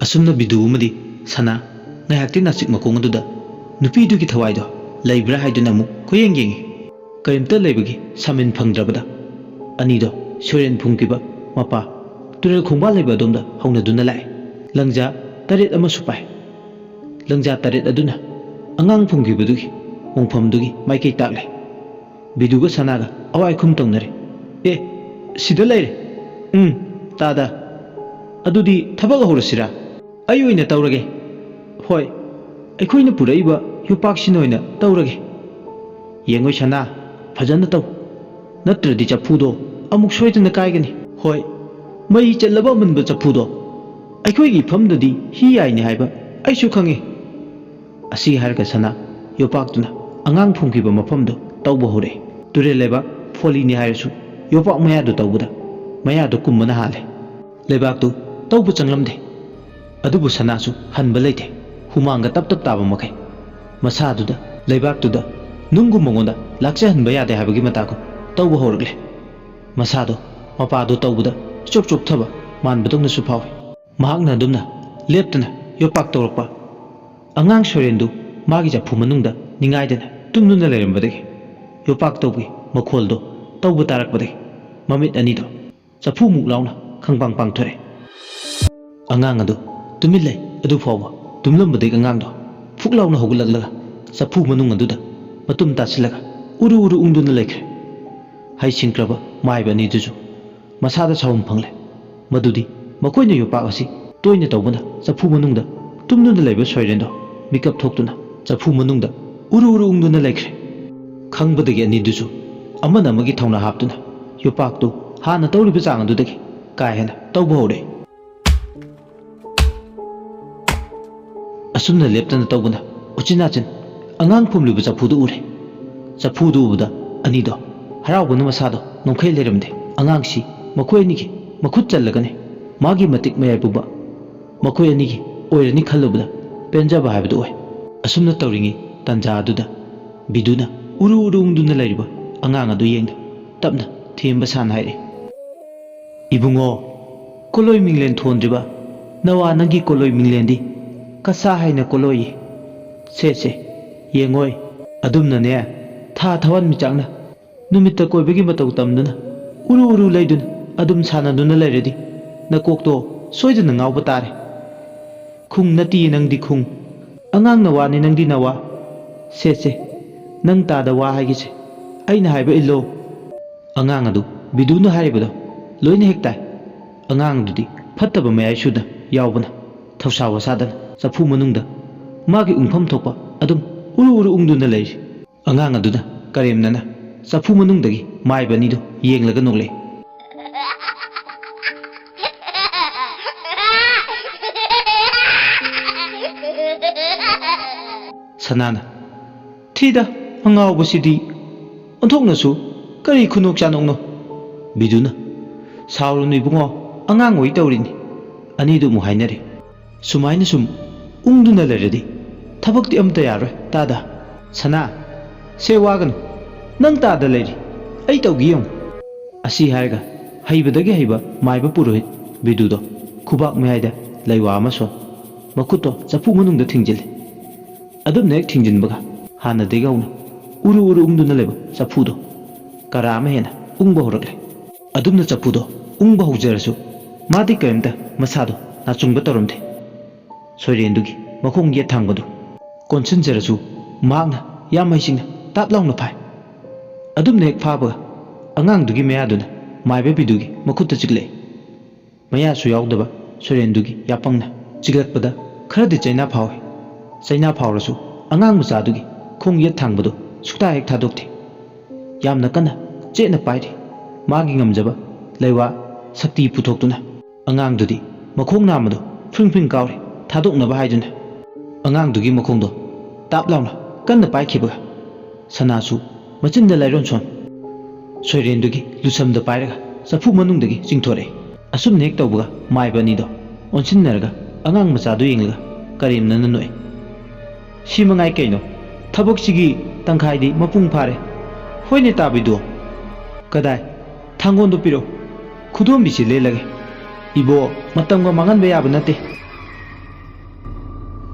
ꯑꯁꯨꯝꯅ ꯕꯤꯗꯨ ꯑꯃꯗꯤ ꯁꯅꯥ ꯉꯥꯏꯍꯥꯛꯇꯤ ꯅꯥꯁꯤꯛ ꯃꯈꯣꯡ ꯑꯗꯨꯗ ꯅꯨꯄꯤꯗꯨꯒꯤ ꯊꯋꯥꯏꯗꯣ ꯂꯩꯕ꯭ꯔꯥ ꯍꯥꯏꯗꯨꯅ ꯑꯃꯨꯛ ꯀꯣꯏꯌꯦꯡ ꯌꯦꯡꯉꯤ꯫ ꯀꯔꯤꯝꯇ ꯂꯩꯕꯒꯤ ꯁꯥꯃꯤꯟ ꯐꯪꯗ꯭ꯔꯕꯗ ꯑꯅꯤꯗꯣ ꯁꯣꯏꯔꯦꯟ ꯐꯨꯝꯈꯤꯕ ꯃꯄꯥ ꯇꯨꯔꯦꯜ ꯈꯣꯡꯕꯥꯜ ꯂꯩꯕ ꯑꯗꯣꯝꯗ ꯍꯧꯅꯗꯨꯅ ꯂꯥꯛꯑꯦ꯫ ꯂꯪꯖꯥ ꯇꯔꯦꯠ ꯑꯃꯁꯨ ꯄꯥꯏ꯫ ꯂꯪꯖꯥ ꯇꯔꯦꯠ ꯑꯗꯨꯅ ꯑꯉꯥꯡ ꯐꯨꯝꯈꯤꯕꯗꯨꯒꯤ ꯃꯣꯡꯐꯝꯗꯨꯒꯤ ꯃꯥꯏꯀꯩ ꯇꯥꯛꯂꯦ꯫ ꯕꯤꯗꯨꯒ ꯁꯅꯥꯒ ꯑꯋꯥꯏ ꯈꯨꯝ ꯇꯧꯅꯔꯦ꯫ "ꯑꯦ, ꯁꯤꯗ ꯂꯩꯔꯦ꯫ ꯎꯝ, ꯇꯥꯗ꯫ ꯑꯗꯨꯗꯤ ꯊꯕꯛ ꯍꯧꯔꯁꯤꯔꯥ? ꯑꯩ ꯑꯣꯏꯅ ꯇꯧꯔꯒꯦ"꯫ "ꯍꯣꯏ, ꯑꯩꯈꯣꯏꯅ ꯄꯨꯔꯛꯏꯕ ꯌꯣꯄꯥꯛꯁꯤꯅ ꯑꯣꯏꯅ ꯇꯧꯔꯒꯦ꯫ ꯌꯦꯡꯉꯣꯏ ꯁꯅꯥ, ꯐꯖꯅ ꯇꯧ, ꯅꯠꯇ꯭ꯔꯗꯤ ꯆꯐꯨꯗꯣ ꯑꯃꯨꯛ ꯁꯣꯏꯗꯅ ꯀꯥꯏꯒꯅꯤ꯫ ꯍꯣꯏ, ꯃꯩ ꯆꯠꯂꯕ ꯑꯃꯟꯕ ꯆꯐꯨꯗꯣ꯫ ꯑꯩꯈꯣꯏꯒꯤ ꯏꯐꯝꯗꯗꯤ ꯍꯤ ꯌꯥꯏꯅꯤ ꯍꯥꯏꯕ ꯑꯩꯁꯨ ꯈꯪꯉꯤ꯫ ꯑꯁꯤ ꯍꯥꯏꯔꯒ ꯁꯅꯥ ꯌꯣꯄꯥꯛꯇꯨꯅ ꯑꯉꯥꯡ ꯐꯨꯝꯈꯤꯕ ꯃꯐꯝꯗꯨ ꯇꯧꯕ ꯍꯧꯔꯛꯏ꯫ ꯇꯨꯔꯦꯜ ꯂꯩꯕꯥꯛ ꯐꯣꯜꯂꯤꯅꯤ ꯍꯥꯏꯔꯁꯨ ꯌꯣꯄꯥꯛ ꯃꯌꯥꯗꯨ ꯇꯧꯕꯗ ꯃꯌꯥꯗꯨ ꯀꯨꯝꯕꯅ ꯍꯥꯜꯂꯦ꯫ ꯂꯩꯕꯥꯛꯇꯨ ꯇꯧꯕ ꯆꯪꯂꯝꯗꯦ꯫ ꯑꯗꯨꯕꯨ ꯁꯅꯥꯁꯨ ꯍꯟꯕ ꯂꯩꯇꯦ꯫ ꯍꯨꯃꯥꯡꯒ ꯇꯞ ꯇꯞ ꯇꯥꯕ ꯃꯈꯩ ꯃꯁꯥꯗꯨꯗ, ꯂꯩꯕꯥꯛꯇꯨꯗ ꯅꯨꯡꯒꯨꯝ ꯃꯉꯣꯟꯗ ꯂꯥꯛꯆꯍꯟꯕ ꯌꯥꯗꯦ ꯍꯥꯏꯕꯒꯤ ꯃꯇꯥꯒꯨꯝ ꯇꯧꯕ ꯍꯧꯔꯛꯂꯦ꯫ ꯃꯁꯥꯗꯣ ꯃꯄꯥꯗꯣ ꯇꯧꯕꯗ ꯏꯆꯣꯞ ꯆꯣꯞꯊꯕ ꯃꯥꯟꯕꯗꯧꯅꯁꯨ ꯐꯥꯎꯏ꯫ ꯃꯍꯥꯛꯅ ꯑꯗꯨꯝꯅ ꯂꯦꯞꯇꯅ ꯌꯣꯄꯥꯛ ꯇꯧꯔꯛꯄ ꯑꯉꯥꯡ ꯁꯣꯏꯔꯦꯟꯗꯨ ꯃꯥꯒꯤ ꯆꯐꯨ ꯃꯅꯨꯡꯗ ꯅꯤꯡꯉꯥꯏꯗꯅ ꯇꯨꯝꯗꯨꯅ ꯂꯩꯔꯝꯕꯗꯒꯤ ꯌꯣꯄꯥꯛ ꯇꯧꯕꯒꯤ ꯃꯈꯣꯜꯗꯣ ꯇꯧꯕ ꯇꯥꯔꯛꯄꯗꯒꯤ ꯃꯃꯤꯠ ꯑꯅꯤꯗꯣ ꯆꯐꯨꯃꯨꯛ ꯂꯥꯎꯅ ꯈꯪꯄꯥꯡ ꯄꯥꯡꯊꯣꯔꯛꯑꯦ꯫ ꯑꯉꯥꯡ ꯑꯗꯨ ꯇꯨꯃꯤꯟ ꯂꯩ꯫ ꯑꯗꯨ ꯐꯥꯎꯕ ꯇꯨꯝꯂꯝꯕꯗꯒꯤ ꯑꯉꯥꯡꯗꯣ ꯐꯨꯛ ꯂꯥꯎꯅ ꯍꯧꯒꯠꯂꯛꯂꯒ ꯆꯐꯨ ꯃꯅꯨꯡ ꯑꯗꯨꯗ ꯃꯇꯨꯝ ꯇꯥꯁꯤꯜꯂꯒ ꯎꯔꯨ ꯎꯔꯨ ꯎꯪꯗꯨꯅ ꯂꯩꯈ꯭ꯔꯦ꯫ ꯍꯩꯁꯤꯡꯈ꯭ꯔꯕ ꯃꯥꯏꯕ ꯑꯅꯤꯗꯨꯁꯨ ꯃꯁꯥꯗ ꯁꯥꯎꯍꯨꯝ ꯐꯪꯂꯦ꯫ ꯃꯗꯨꯗꯤ ꯃꯈꯣꯏꯅ ꯌꯣꯄꯥꯛ ꯑꯁꯤ ꯇꯣꯏꯅ ꯇꯧꯕꯅ ꯆꯐꯨ ꯃꯅꯨꯡꯗ ꯇꯨꯝꯗꯨꯅ ꯂꯩꯕ ꯁꯣꯏꯔꯦꯟꯗꯣ ꯃꯤꯀꯞ ꯊꯣꯛꯇꯨꯅ ꯆꯐꯨ ꯃꯅꯨꯡꯗ ꯎꯔꯨ ꯎꯔꯨ ꯎꯪꯗꯨꯅ ꯂꯩꯈ꯭ꯔꯦ꯫ ꯈꯪꯕꯗꯒꯤ ꯑꯅꯤꯗꯨꯁꯨ ꯑꯃꯅ ꯑꯃꯒꯤ ꯊꯧꯅꯥ ꯍꯥꯞꯇꯨꯅ ꯌꯣꯄꯥꯛꯇꯨ ꯍꯥꯟꯅ ꯇꯧꯔꯤꯕ ꯆꯥꯡ ꯑꯗꯨꯗꯒꯤ ꯀꯥ ꯍꯦꯟꯅ ꯇꯧꯕ ꯍꯧꯔꯛꯏ꯫ ꯑꯁꯨꯝꯅ ꯂꯦꯞꯇꯅ ꯇꯧꯕꯅ ꯎꯆꯤꯟ ꯅꯥꯆꯤꯟ ꯑꯉꯥꯡ ꯐꯨꯝꯂꯤꯕ ꯆꯐꯨꯗꯨ ꯎꯔꯦ꯫ ꯆꯐꯨꯗꯨ ꯎꯕꯗ ꯑꯅꯤꯗꯣ ꯍꯔꯥꯎꯕꯅ ꯃꯁꯥꯗꯣ ꯉꯝꯈꯩ ꯂꯩꯔꯝꯗꯦ꯫ ꯑꯉꯥꯡꯁꯤ ꯃꯈꯣꯏ ꯑꯅꯤꯒꯤ ꯃꯈꯨꯠ ꯆꯜꯂꯒꯅꯤ꯫ ꯃꯥꯒꯤ ꯃꯇꯤꯛ ꯃꯌꯥꯏ ꯄꯨꯝꯕ ꯃꯈꯣꯏ ꯑꯅꯤꯒꯤ ꯑꯣꯏꯔꯅꯤ ꯈꯜꯂꯨꯕꯗ ꯄꯦꯟꯖꯕ ꯍꯥꯏꯕꯗꯨ ꯑꯣꯏ꯫ ꯑꯁꯨꯝꯅ ꯇꯧꯔꯤꯉꯩ ꯇꯥꯟꯖꯥ ꯑꯗꯨꯗ ꯕꯤꯗꯨꯅ ꯎꯔꯨ ꯎꯔꯨ ꯎꯪꯗꯨꯅ ꯂꯩꯔꯤꯕ ꯑꯉꯥꯡ ꯑꯗꯨ ꯌꯦꯡꯗꯨꯅ ꯇꯞꯅ ꯊꯦꯝꯕ ꯁꯥꯅ ꯍꯥꯏꯔꯛꯏ, "ꯏꯕꯨꯡꯉꯣ, ꯀꯣꯂꯣꯏ ꯃꯤꯡꯂꯦꯟ ꯊꯣꯟꯗ꯭ꯔꯤꯕ ꯅꯋꯥ ꯅꯪꯒꯤ ꯀꯣꯂꯣꯏ ꯃꯤꯡꯂꯦꯟꯗꯤ ꯀꯁꯥ ꯍꯥꯏꯅ ꯀꯣꯂꯣꯏꯌꯦ꯫ ꯁꯦ ꯁꯦ, ꯌꯦꯡꯉꯣꯏ, ꯑꯗꯨꯝꯅꯅꯦ ꯊꯥ ꯊꯋꯥꯟꯃꯤꯆꯥꯛꯅ ꯅꯨꯃꯤꯠꯇ ꯀꯣꯏꯕꯒꯤ ꯃꯇꯧ ꯇꯝꯗꯨꯅ ꯎꯔꯨ ꯎꯔꯨ ꯂꯩꯗꯨꯅ ꯑꯗꯨꯝ ꯁꯥꯟꯅꯗꯨꯅ ꯂꯩꯔꯗꯤ ꯅꯀꯣꯛꯇꯣ ꯁꯣꯏꯗꯅ ꯉꯥꯎꯕ ꯇꯥꯔꯦ꯫ ꯈꯨꯡ ꯅꯠꯇꯤꯌꯦ ꯅꯪꯗꯤ ꯈꯨꯡ꯫ ꯑꯉꯥꯡ ꯅꯋꯥꯅꯤ ꯅꯪꯗꯤ ꯅꯋꯥ꯫ ꯁꯦ ꯁꯦ, ꯅꯪ ꯇꯥꯗ ꯋꯥ ꯍꯥꯏꯒꯦꯁꯦ꯫ ꯑꯩꯅ ꯍꯥꯏꯕ ꯏꯜꯂꯣ꯫" ꯑꯉꯥꯡ ꯑꯗꯨ ꯕꯤꯗꯨꯅ ꯍꯥꯏꯔꯤꯕꯗꯣ ꯂꯣꯏꯅ ꯍꯦꯛ ꯇꯥꯏ꯫ ꯑꯉꯥꯡ ꯑꯗꯨꯗꯤ ꯐꯠꯇꯕ ꯃꯌꯥꯏ ꯁꯨꯗ ꯌꯥꯎꯕꯅ ꯊꯧꯁꯥ ꯋꯥꯁꯥꯗꯅ ꯆꯐꯨ ꯃꯅꯨꯡꯗ ꯃꯥꯒꯤ ꯎꯪꯐꯝ ꯊꯣꯛꯄ ꯑꯗꯨꯝ ꯎꯔꯨ ꯎꯔꯨ ꯎꯪꯗꯨꯅ ꯂꯩꯔꯤ꯫ ꯑꯉꯥꯡ ꯑꯗꯨꯅ ꯀꯔꯦꯝꯅꯅ ꯆꯐꯨ ꯃꯅꯨꯡꯗꯒꯤ ꯃꯥꯏꯕ ꯑꯅꯤꯗꯨ ꯌꯦꯡꯂꯒ ꯅꯣꯛꯂꯛꯏ꯫ ꯁꯅꯥꯅ, "ꯊꯤꯗ, ꯑꯉꯥꯎꯕꯁꯤꯗꯤ ꯑꯣꯟꯊꯣꯛꯅꯁꯨ ꯀꯔꯤ ꯈꯨꯅꯣꯛ ꯆꯥꯅꯣꯛꯅꯣ?" ꯕꯤꯗꯨꯅ, "ꯁꯥꯎꯔꯨꯅꯨ ꯏꯕꯨꯡꯉꯣ, ꯑꯉꯥꯡ ꯑꯣꯏ ꯇꯧꯔꯤꯅꯤ꯫" ꯑꯅꯤꯗꯨ ꯑꯃꯨꯛ ꯍꯥꯏꯅꯔꯦ꯫ "ꯁꯨꯃꯥꯏꯅ ꯁꯨꯝ ꯎꯪꯗꯨꯅ ꯂꯩꯔꯗꯤ ꯊꯕꯛꯇꯤ ꯑꯃꯠꯇ ꯌꯥꯔꯣꯏ ꯇꯥꯗ꯫ ꯁꯅꯥ, ꯁꯦ ꯋꯥꯒꯅꯨ, ꯅꯪ ꯇꯥꯗ ꯂꯩꯔꯤ, ꯑꯩ ꯇꯧꯒꯦ ꯌꯦꯡꯉꯨ꯫" ꯑꯁꯤ ꯍꯥꯏꯔꯒ ꯍꯩꯕꯗꯒꯤ ꯍꯩꯕ ꯃꯥꯏꯕ ꯄꯨꯔꯣꯍꯤꯠ ꯕꯤꯗꯨꯗꯣ ꯈꯨꯕꯥꯛ ꯃꯌꯥꯏꯗ ꯂꯩꯋꯥ ꯑꯃ ꯁꯣꯟ, ꯃꯈꯨꯠꯇꯣ ꯆꯐꯨ ꯃꯅꯨꯡꯗ ꯊꯤꯡꯖꯤꯜꯂꯤ꯫ ꯑꯗꯨꯝꯅ ꯍꯦꯛ ꯊꯤꯡꯖꯤꯟꯕꯒ ꯍꯥꯟꯅꯗꯒꯤ ꯍꯧꯅ ꯎꯔꯨ ꯎꯔꯨ ꯎꯪꯗꯨꯅ ꯂꯩꯕ ꯆꯐꯨꯗꯣ ꯀꯔꯥ ꯑꯃ ꯍꯦꯟꯅ ꯎꯪꯕ ꯍꯧꯔꯛꯂꯦ꯫ ꯑꯗꯨꯝꯅ ꯆꯐꯨꯗꯣ ꯎꯪꯕ ꯍꯧꯖꯔꯁꯨ ꯃꯥꯗꯤ ꯀꯔꯤꯝꯇ ꯃꯁꯥꯗꯣ ꯅꯥꯆꯨꯡꯕ ꯇꯧꯔꯝꯗꯦ꯫ ꯁꯣꯏꯔꯦꯟꯗꯨꯒꯤ ꯃꯈꯣꯡ ꯌꯦꯠ ꯊꯥꯡꯕꯗꯨ ꯀꯣꯟꯁꯤꯟꯖꯔꯁꯨ ꯃꯍꯥꯛꯅ ꯌꯥꯝ ꯍꯩꯁꯤꯡꯅ ꯇꯥꯞ ꯂꯥꯎꯅ ꯐꯥꯏ꯫ ꯑꯗꯨꯝꯅ ꯍꯦꯛ ꯐꯥꯕꯒ ꯑꯉꯥꯡꯗꯨꯒꯤ ꯃꯌꯥꯗꯨꯅ ꯃꯥꯏꯕ ꯕꯤꯗꯨꯒꯤ ꯃꯈꯨꯠꯇ ꯆꯤꯛꯂꯛꯏ꯫ ꯃꯌꯥꯁꯨ ꯌꯥꯎꯗꯕ ꯁꯣꯏꯔꯦꯟꯗꯨꯒꯤ ꯌꯥꯄꯪꯅ ꯆꯤꯛꯂꯛꯄꯗ ꯈꯔꯗꯤ ꯆꯩꯅꯥ ꯐꯥꯎꯏ꯫ ꯆꯩꯅꯥ ꯐꯥꯎꯔꯁꯨ ꯑꯉꯥꯡ ꯃꯆꯥꯗꯨꯒꯤ ꯈꯣꯡ ꯌꯦꯠ ꯊꯥꯡꯕꯗꯨ ꯁꯨꯛꯇꯥ ꯍꯦꯛ ꯊꯥꯗꯣꯛꯇꯦ꯫ ꯌꯥꯝꯅ ꯀꯟꯅ ꯆꯦꯠꯅ ꯄꯥꯏꯔꯤ꯫ ꯃꯥꯒꯤ ꯉꯝꯖꯕ ꯂꯩꯋꯥ ꯁꯛꯇꯤ ꯄꯨꯊꯣꯛꯇꯨꯅ ꯑꯉꯥꯡꯗꯨꯗꯤ ꯃꯈꯣꯡ ꯅꯥꯝꯃꯗꯨ ꯐ꯭ꯔꯤꯡ ꯐ꯭ꯔꯤꯡ ꯀꯥꯎꯔꯤ ꯊꯥꯗꯣꯛꯅꯕ ꯍꯥꯏꯗꯨꯅ꯫ ꯑꯉꯥꯡꯗꯨꯒꯤ ꯃꯈꯣꯡꯗꯣ ꯇꯥꯞ ꯂꯥꯎꯅ ꯀꯟꯅ ꯄꯥꯏꯈꯤꯕꯒ ꯁꯅꯥꯁꯨ ꯃꯆꯤꯟꯗ ꯂꯥꯏꯔꯣꯟ ꯁꯣꯟ ꯁꯣꯏꯔꯦꯟꯗꯨꯒꯤ ꯂꯨꯁꯝꯗ ꯄꯥꯏꯔꯒ ꯆꯐꯨ ꯃꯅꯨꯡꯗꯒꯤ ꯆꯤꯡꯊꯣꯔꯛꯏ꯫ ꯑꯁꯨꯝꯅ ꯍꯦꯛ ꯇꯧꯕꯒ ꯃꯥꯏꯕ ꯑꯅꯤꯗꯣ ꯑꯣꯟꯁꯤꯟꯅꯔꯒ ꯑꯉꯥꯡ ꯃꯆꯥꯗꯨ ꯌꯦꯡꯂꯒ ꯀꯔꯦꯝꯅꯅ ꯅꯣꯛꯏ꯫ "ꯁꯤ ꯃꯉꯥꯏ ꯀꯩꯅꯣ? ꯊꯕꯛꯁꯤꯒꯤ ꯇꯪꯈꯥꯏꯗꯤ ꯃꯄꯨꯡ ꯐꯥꯔꯦ꯫ ꯍꯣꯏꯅꯦ ꯇꯥꯕꯤꯗꯣ꯫ ꯀꯗꯥꯏ? ꯊꯥꯡꯒꯣꯟꯗꯣ ꯄꯤꯔꯛꯎ꯫ ꯈꯨꯗꯣꯝꯕꯤꯁꯤ ꯂꯦꯜꯂꯒꯦ꯫ ꯏꯕꯣ, ꯃꯇꯝꯒ ꯃꯥꯡꯍꯟꯕ ꯌꯥꯕ ꯅꯠꯇꯦ꯫"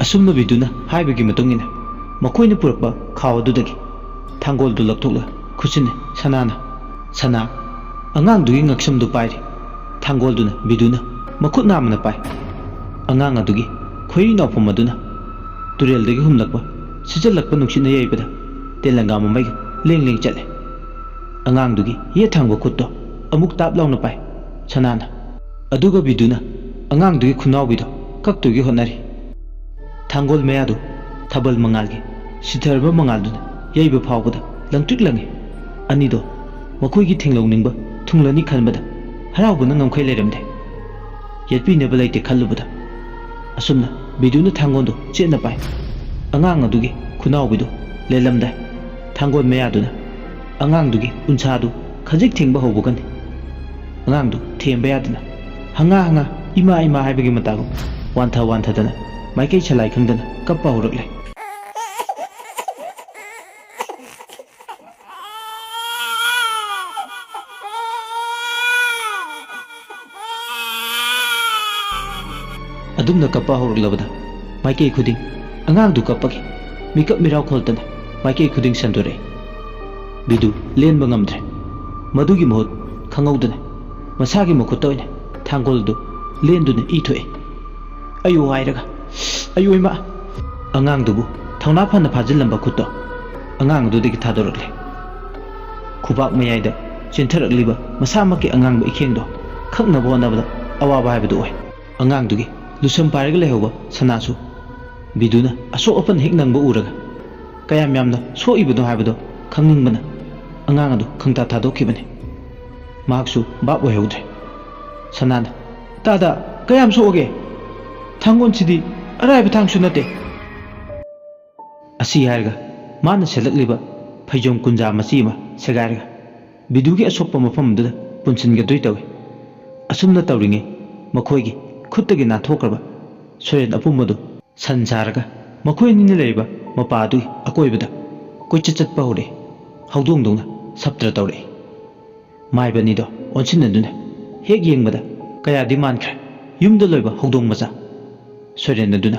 ꯑꯁꯨꯝꯅ ꯕꯤꯗꯨꯅ ꯍꯥꯏꯕꯒꯤ ꯃꯇꯨꯡ ꯏꯟꯅ ꯃꯈꯣꯏꯅ ꯄꯨꯔꯛꯄ ꯈꯥꯎ ꯑꯗꯨꯗꯒꯤ ꯊꯥꯡꯒꯣꯜꯗꯨ ꯂꯧꯊꯣꯛꯂꯒ ꯈꯨꯠꯁꯤꯟꯅꯩ ꯁꯅꯥꯅ꯫ ꯁꯅꯥ ꯑꯉꯥꯡꯗꯨꯒꯤ ꯉꯛꯁꯝꯗꯨ ꯄꯥꯏꯔꯤ꯫ ꯊꯥꯡꯒꯣꯜꯗꯨꯅ ꯕꯤꯗꯨꯅ ꯃꯈꯨꯠ ꯅꯥꯝꯃꯅ ꯄꯥꯏ꯫ ꯑꯉꯥꯡ ꯑꯗꯨꯒꯤ ꯈꯣꯏꯔꯤ ꯅꯥꯎꯐꯝ ꯑꯗꯨꯅ ꯇꯨꯔꯦꯜꯗꯒꯤ ꯍꯨꯝꯂꯛꯄ ꯁꯤꯠꯆꯜꯂꯛꯄ ꯅꯨꯡꯁꯤꯠꯅ ꯌꯩꯕꯗ ꯇꯦꯟꯂꯪꯒꯥ ꯃꯃꯩꯒ ꯂꯦꯡ ꯂꯦꯡ ꯆꯠꯂꯦ꯫ ꯑꯉꯥꯡꯗꯨꯒꯤ ꯌꯦꯠ ꯊꯪꯕ ꯈꯨꯠꯇꯣ ꯑꯃꯨꯛ ꯇꯥꯞ ꯂꯥꯎꯅ ꯄꯥꯏ ꯁꯅꯥꯅ꯫ ꯑꯗꯨꯒ ꯕꯤꯗꯨꯅ ꯑꯉꯥꯡꯗꯨꯒꯤ ꯈꯨꯅꯥꯎꯕꯤꯗꯣ ꯀꯛꯇꯨꯒꯤ ꯍꯣꯠꯅꯔꯤ꯫ ꯊꯥꯡꯒꯣꯜ ꯃꯌꯥꯗꯨ ꯊꯥꯕꯜ ꯃꯉꯥꯜꯒꯤ ꯁꯤꯊꯔꯕ ꯃꯉꯥꯜꯗꯨꯅ ꯌꯩꯕ ꯐꯥꯎꯕꯗ ꯂꯪꯇ꯭ꯔꯤꯛ ꯂꯪꯉꯤ꯫ ꯑꯅꯤꯗꯣ ꯃꯈꯣꯏꯒꯤ ꯊꯦꯡꯂꯧꯅꯤꯡꯕ ꯊꯨꯡꯂꯅꯤ ꯈꯟꯕꯗ ꯍꯔꯥꯎꯕꯅ ꯉꯝꯈꯩ ꯂꯩꯔꯝꯗꯦ꯫ ꯌꯦꯠꯄꯤꯅꯕ ꯂꯩꯇꯦ ꯈꯜꯂꯨꯕꯗ ꯑꯁꯨꯝꯅ ꯕꯤꯗꯨꯅ ꯊꯥꯡꯒꯣꯜꯗꯨ ꯆꯦꯠꯅ ꯄꯥꯏ꯫ ꯑꯉꯥꯡ ꯑꯗꯨꯒꯤ ꯈꯨꯅꯥꯎꯕꯤꯗꯨ ꯂꯦꯜꯂꯝꯗꯥꯏ ꯊꯥꯡꯒꯣꯜ ꯃꯌꯥꯗꯨꯅ ꯑꯉꯥꯡꯗꯨꯒꯤ ꯎꯟꯁꯥꯗꯨ ꯈꯖꯤꯛ ꯊꯦꯡꯕ ꯍꯧꯕꯒꯅꯤ꯫ ꯑꯉꯥꯡꯗꯨ ꯊꯦꯝꯕ ꯌꯥꯗꯅ ꯍꯪꯉꯥ ꯍꯪꯉꯥ ꯏꯃꯥ ꯏꯃꯥ ꯍꯥꯏꯕꯒꯤ ꯃꯇꯥꯒꯨꯝ ꯋꯥꯟꯊ ꯋꯥꯟꯊꯗꯅ ꯃꯥꯏꯀꯩ ꯁꯂꯥꯏ ꯈꯪꯗꯅ ꯀꯞꯄ ꯍꯧꯔꯛꯂꯦ꯫ ꯑꯗꯨꯝꯅ ꯀꯞꯄ ꯍꯧꯔꯛꯂꯕꯗ ꯃꯥꯏꯀꯩ ꯈꯨꯗꯤꯡ ꯑꯉꯥꯡꯗꯨ ꯀꯞꯄꯒꯤ ꯃꯤꯀꯞ ꯃꯤꯔꯥꯎ ꯈꯣꯜꯇꯅ ꯃꯥꯏꯀꯩ ꯈꯨꯗꯤꯡ ꯁꯟꯗꯣꯔꯛꯏ꯫ ꯕꯤꯗꯨ ꯂꯦꯟꯕ ꯉꯝꯗ꯭ꯔꯦ꯫ ꯃꯗꯨꯒꯤ ꯃꯍꯨꯠ ꯈꯪꯍꯧꯗꯅ ꯃꯁꯥꯒꯤ ꯃꯈꯨꯠꯇ ꯑꯣꯏꯅ ꯊꯥꯡꯒꯣꯜꯗꯨ ꯂꯦꯟꯗꯨꯅ ꯏ ꯊꯣꯛꯏ꯫ "ꯑꯌꯣ" ꯍꯥꯏꯔꯒ, "ꯑꯌꯣ ꯏꯃꯥ!" ꯑꯉꯥꯡꯗꯨꯕꯨ ꯊꯧꯅꯥ ꯐꯅ ꯐꯥꯖꯤꯜꯂꯝꯕ ꯈꯨꯠꯇꯣ ꯑꯉꯥꯡ ꯑꯗꯨꯗꯒꯤ ꯊꯥꯗꯣꯔꯛꯂꯦ꯫ ꯈꯨꯕꯥꯛ ꯃꯌꯥꯏꯗ ꯆꯦꯟꯊꯔꯛꯂꯤꯕ ꯃꯁꯥꯃꯛꯀꯤ ꯑꯉꯥꯡꯕ ꯏꯈꯦꯡꯗꯣ ꯈꯛꯅꯕ ꯍꯣꯠꯅꯕꯗ ꯑꯋꯥꯕ ꯍꯥꯏꯕꯗꯨ ꯑꯣꯏ꯫ ꯑꯉꯥꯡꯗꯨꯒꯤ ꯂꯨꯁꯝ ꯄꯥꯏꯔꯒ ꯂꯩꯍꯧꯕ ꯁꯅꯥꯁꯨ ꯕꯤꯗꯨꯅ ꯑꯁꯣꯛ ꯑꯄꯟ ꯍꯦꯛ ꯅꯪꯕ ꯎꯔꯒ ꯀꯌꯥꯝ ꯌꯥꯝꯅ ꯁꯣꯛꯏꯕꯅꯣ ꯍꯥꯏꯕꯗꯣ ꯈꯪꯅꯤꯡꯕꯅ ꯑꯉꯥꯡ ꯑꯗꯨ ꯈꯪꯇꯥ ꯊꯥꯗꯣꯛꯈꯤꯕꯅꯤ꯫ ꯃꯍꯥꯛꯁꯨ ꯚꯥꯞ ꯑꯣꯏꯍꯧꯗ꯭ꯔꯦ꯫ ꯁꯅꯥꯅ, "ꯇꯥꯗ, ꯀꯌꯥꯝ ꯁꯣꯛꯑꯒꯦ? ꯊꯥꯡꯒꯣꯟꯁꯤꯗꯤ ꯑꯔꯥꯏꯕ ꯊꯥꯡꯁꯨ ꯅꯠꯇꯦ"꯫ ꯑꯁꯤ ꯍꯥꯏꯔꯒ ꯃꯥꯅ ꯁꯦꯠꯂꯛꯂꯤꯕ ꯐꯩꯖꯣꯝ ꯀꯨꯟꯖꯥ ꯃꯆꯤ ꯑꯃ ꯁꯦꯒꯥꯏꯔꯒ ꯕꯤꯗꯨꯒꯤ ꯑꯁꯣꯛꯄ ꯃꯐꯝꯗꯨꯗ ꯄꯨꯟꯁꯤꯟꯒꯗꯣꯏ ꯇꯧꯏ꯫ ꯑꯁꯨꯝꯅ ꯇꯧꯔꯤꯉꯩ ꯃꯈꯣꯏꯒꯤ ꯈꯨꯠꯇꯒꯤ ꯅꯥꯟꯊꯣꯛꯈ꯭ꯔꯕ ꯁꯣꯏꯔꯦꯟ ꯑꯄꯨꯝꯕꯗꯨ ꯁꯟ ꯁꯥꯔꯒ ꯃꯈꯣꯏ ꯑꯅꯤꯅ ꯂꯩꯔꯤꯕ ꯃꯄꯥ ꯑꯗꯨꯒꯤ ꯑꯀꯣꯏꯕꯗ ꯀꯣꯏꯆꯠ ꯆꯠꯄ ꯍꯧꯔꯛꯏ꯫ ꯍꯧꯗꯣꯡꯗꯧꯅ ꯁꯞꯇ꯭ꯔ ꯇꯧꯔꯛꯏ꯫ ꯃꯥꯏꯕ ꯑꯅꯤꯗꯣ ꯑꯣꯟꯁꯤꯟꯅꯗꯨꯅ ꯍꯦꯛ ꯌꯦꯡꯕꯗ ꯀꯌꯥꯗꯤ ꯃꯥꯟꯈ꯭ꯔꯦ꯫ ꯌꯨꯝꯗ ꯂꯣꯏꯕ ꯍꯧꯗꯣꯡ ꯃꯆꯥ꯫ ꯁꯣꯏꯔꯦꯟ ꯑꯗꯨꯅ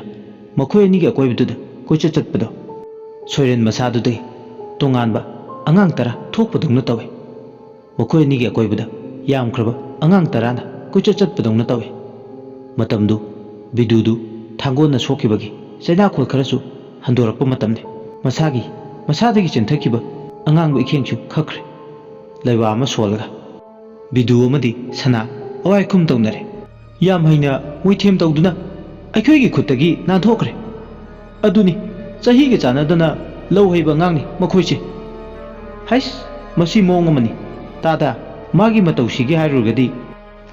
ꯃꯈꯣꯏ ꯑꯅꯤꯒꯤ ꯑꯀꯣꯏꯕꯗꯨꯗ ꯀꯣꯏꯆꯠ ꯆꯠꯄꯗꯣ ꯁꯣꯏꯔꯦꯟ ꯃꯁꯥꯗꯨꯗꯒꯤ ꯇꯣꯉꯥꯟꯕ ꯑꯉꯥꯡ ꯇꯔꯥ ꯊꯣꯛꯄꯗꯧꯅ ꯇꯧꯏ꯫ ꯃꯈꯣꯏ ꯑꯅꯤꯒꯤ ꯑꯀꯣꯏꯕꯗ ꯌꯥꯝꯈ꯭ꯔꯕ ꯑꯉꯥꯡ ꯇꯔꯥꯅ ꯀꯣꯏꯆꯠ ꯆꯠꯄꯗꯧꯅ ꯇꯧꯏ꯫ ꯃꯇꯝꯗꯨ ꯕꯤꯗꯨꯗꯨ ꯊꯥꯡꯒꯣꯟꯅ ꯁꯣꯛꯈꯤꯕꯒꯤ ꯆꯩꯅꯥꯈꯣꯜ ꯈꯔꯁꯨ ꯍꯟꯗꯣꯔꯛꯄ ꯃꯇꯝꯅꯤ꯫ ꯃꯁꯥꯒꯤ, ꯃꯁꯥꯗꯒꯤ ꯆꯦꯟꯊꯈꯤꯕ ꯑꯉꯥꯡꯕ ꯏꯈꯦꯡꯁꯨ ꯈꯛꯈ꯭ꯔꯦ꯫ ꯂꯩꯋꯥ ꯑꯃ ꯁꯣꯜꯂꯒ ꯕꯤꯗꯨ ꯑꯃꯗꯤ ꯁꯅꯥ ꯑꯋꯥꯏꯈꯨꯝ ꯇꯧꯅꯔꯦ꯫ "ꯌꯥꯝ ꯍꯩꯅ ꯃꯣꯏꯊꯦꯝ ꯇꯧꯗꯨꯅ ꯑꯩꯈꯣꯏꯒꯤ ꯈꯨꯠꯇꯒꯤ ꯅꯥꯟꯊꯣꯛꯈ꯭ꯔꯦ꯫ ꯑꯗꯨꯅꯤ, ꯆꯍꯤꯒ ꯆꯥꯟꯅꯗꯅ ꯂꯧ ꯍꯩꯕ ꯑꯉꯥꯡꯅꯤ ꯃꯈꯣꯏꯁꯦ꯫ ꯍꯩꯁ, ꯃꯁꯤ ꯃꯑꯣꯡ ꯑꯃꯅꯤ꯫ ꯇꯥꯗ, ꯃꯥꯒꯤ ꯃꯇꯧꯁꯤꯒꯤ ꯍꯥꯏꯔꯨꯔꯒꯗꯤ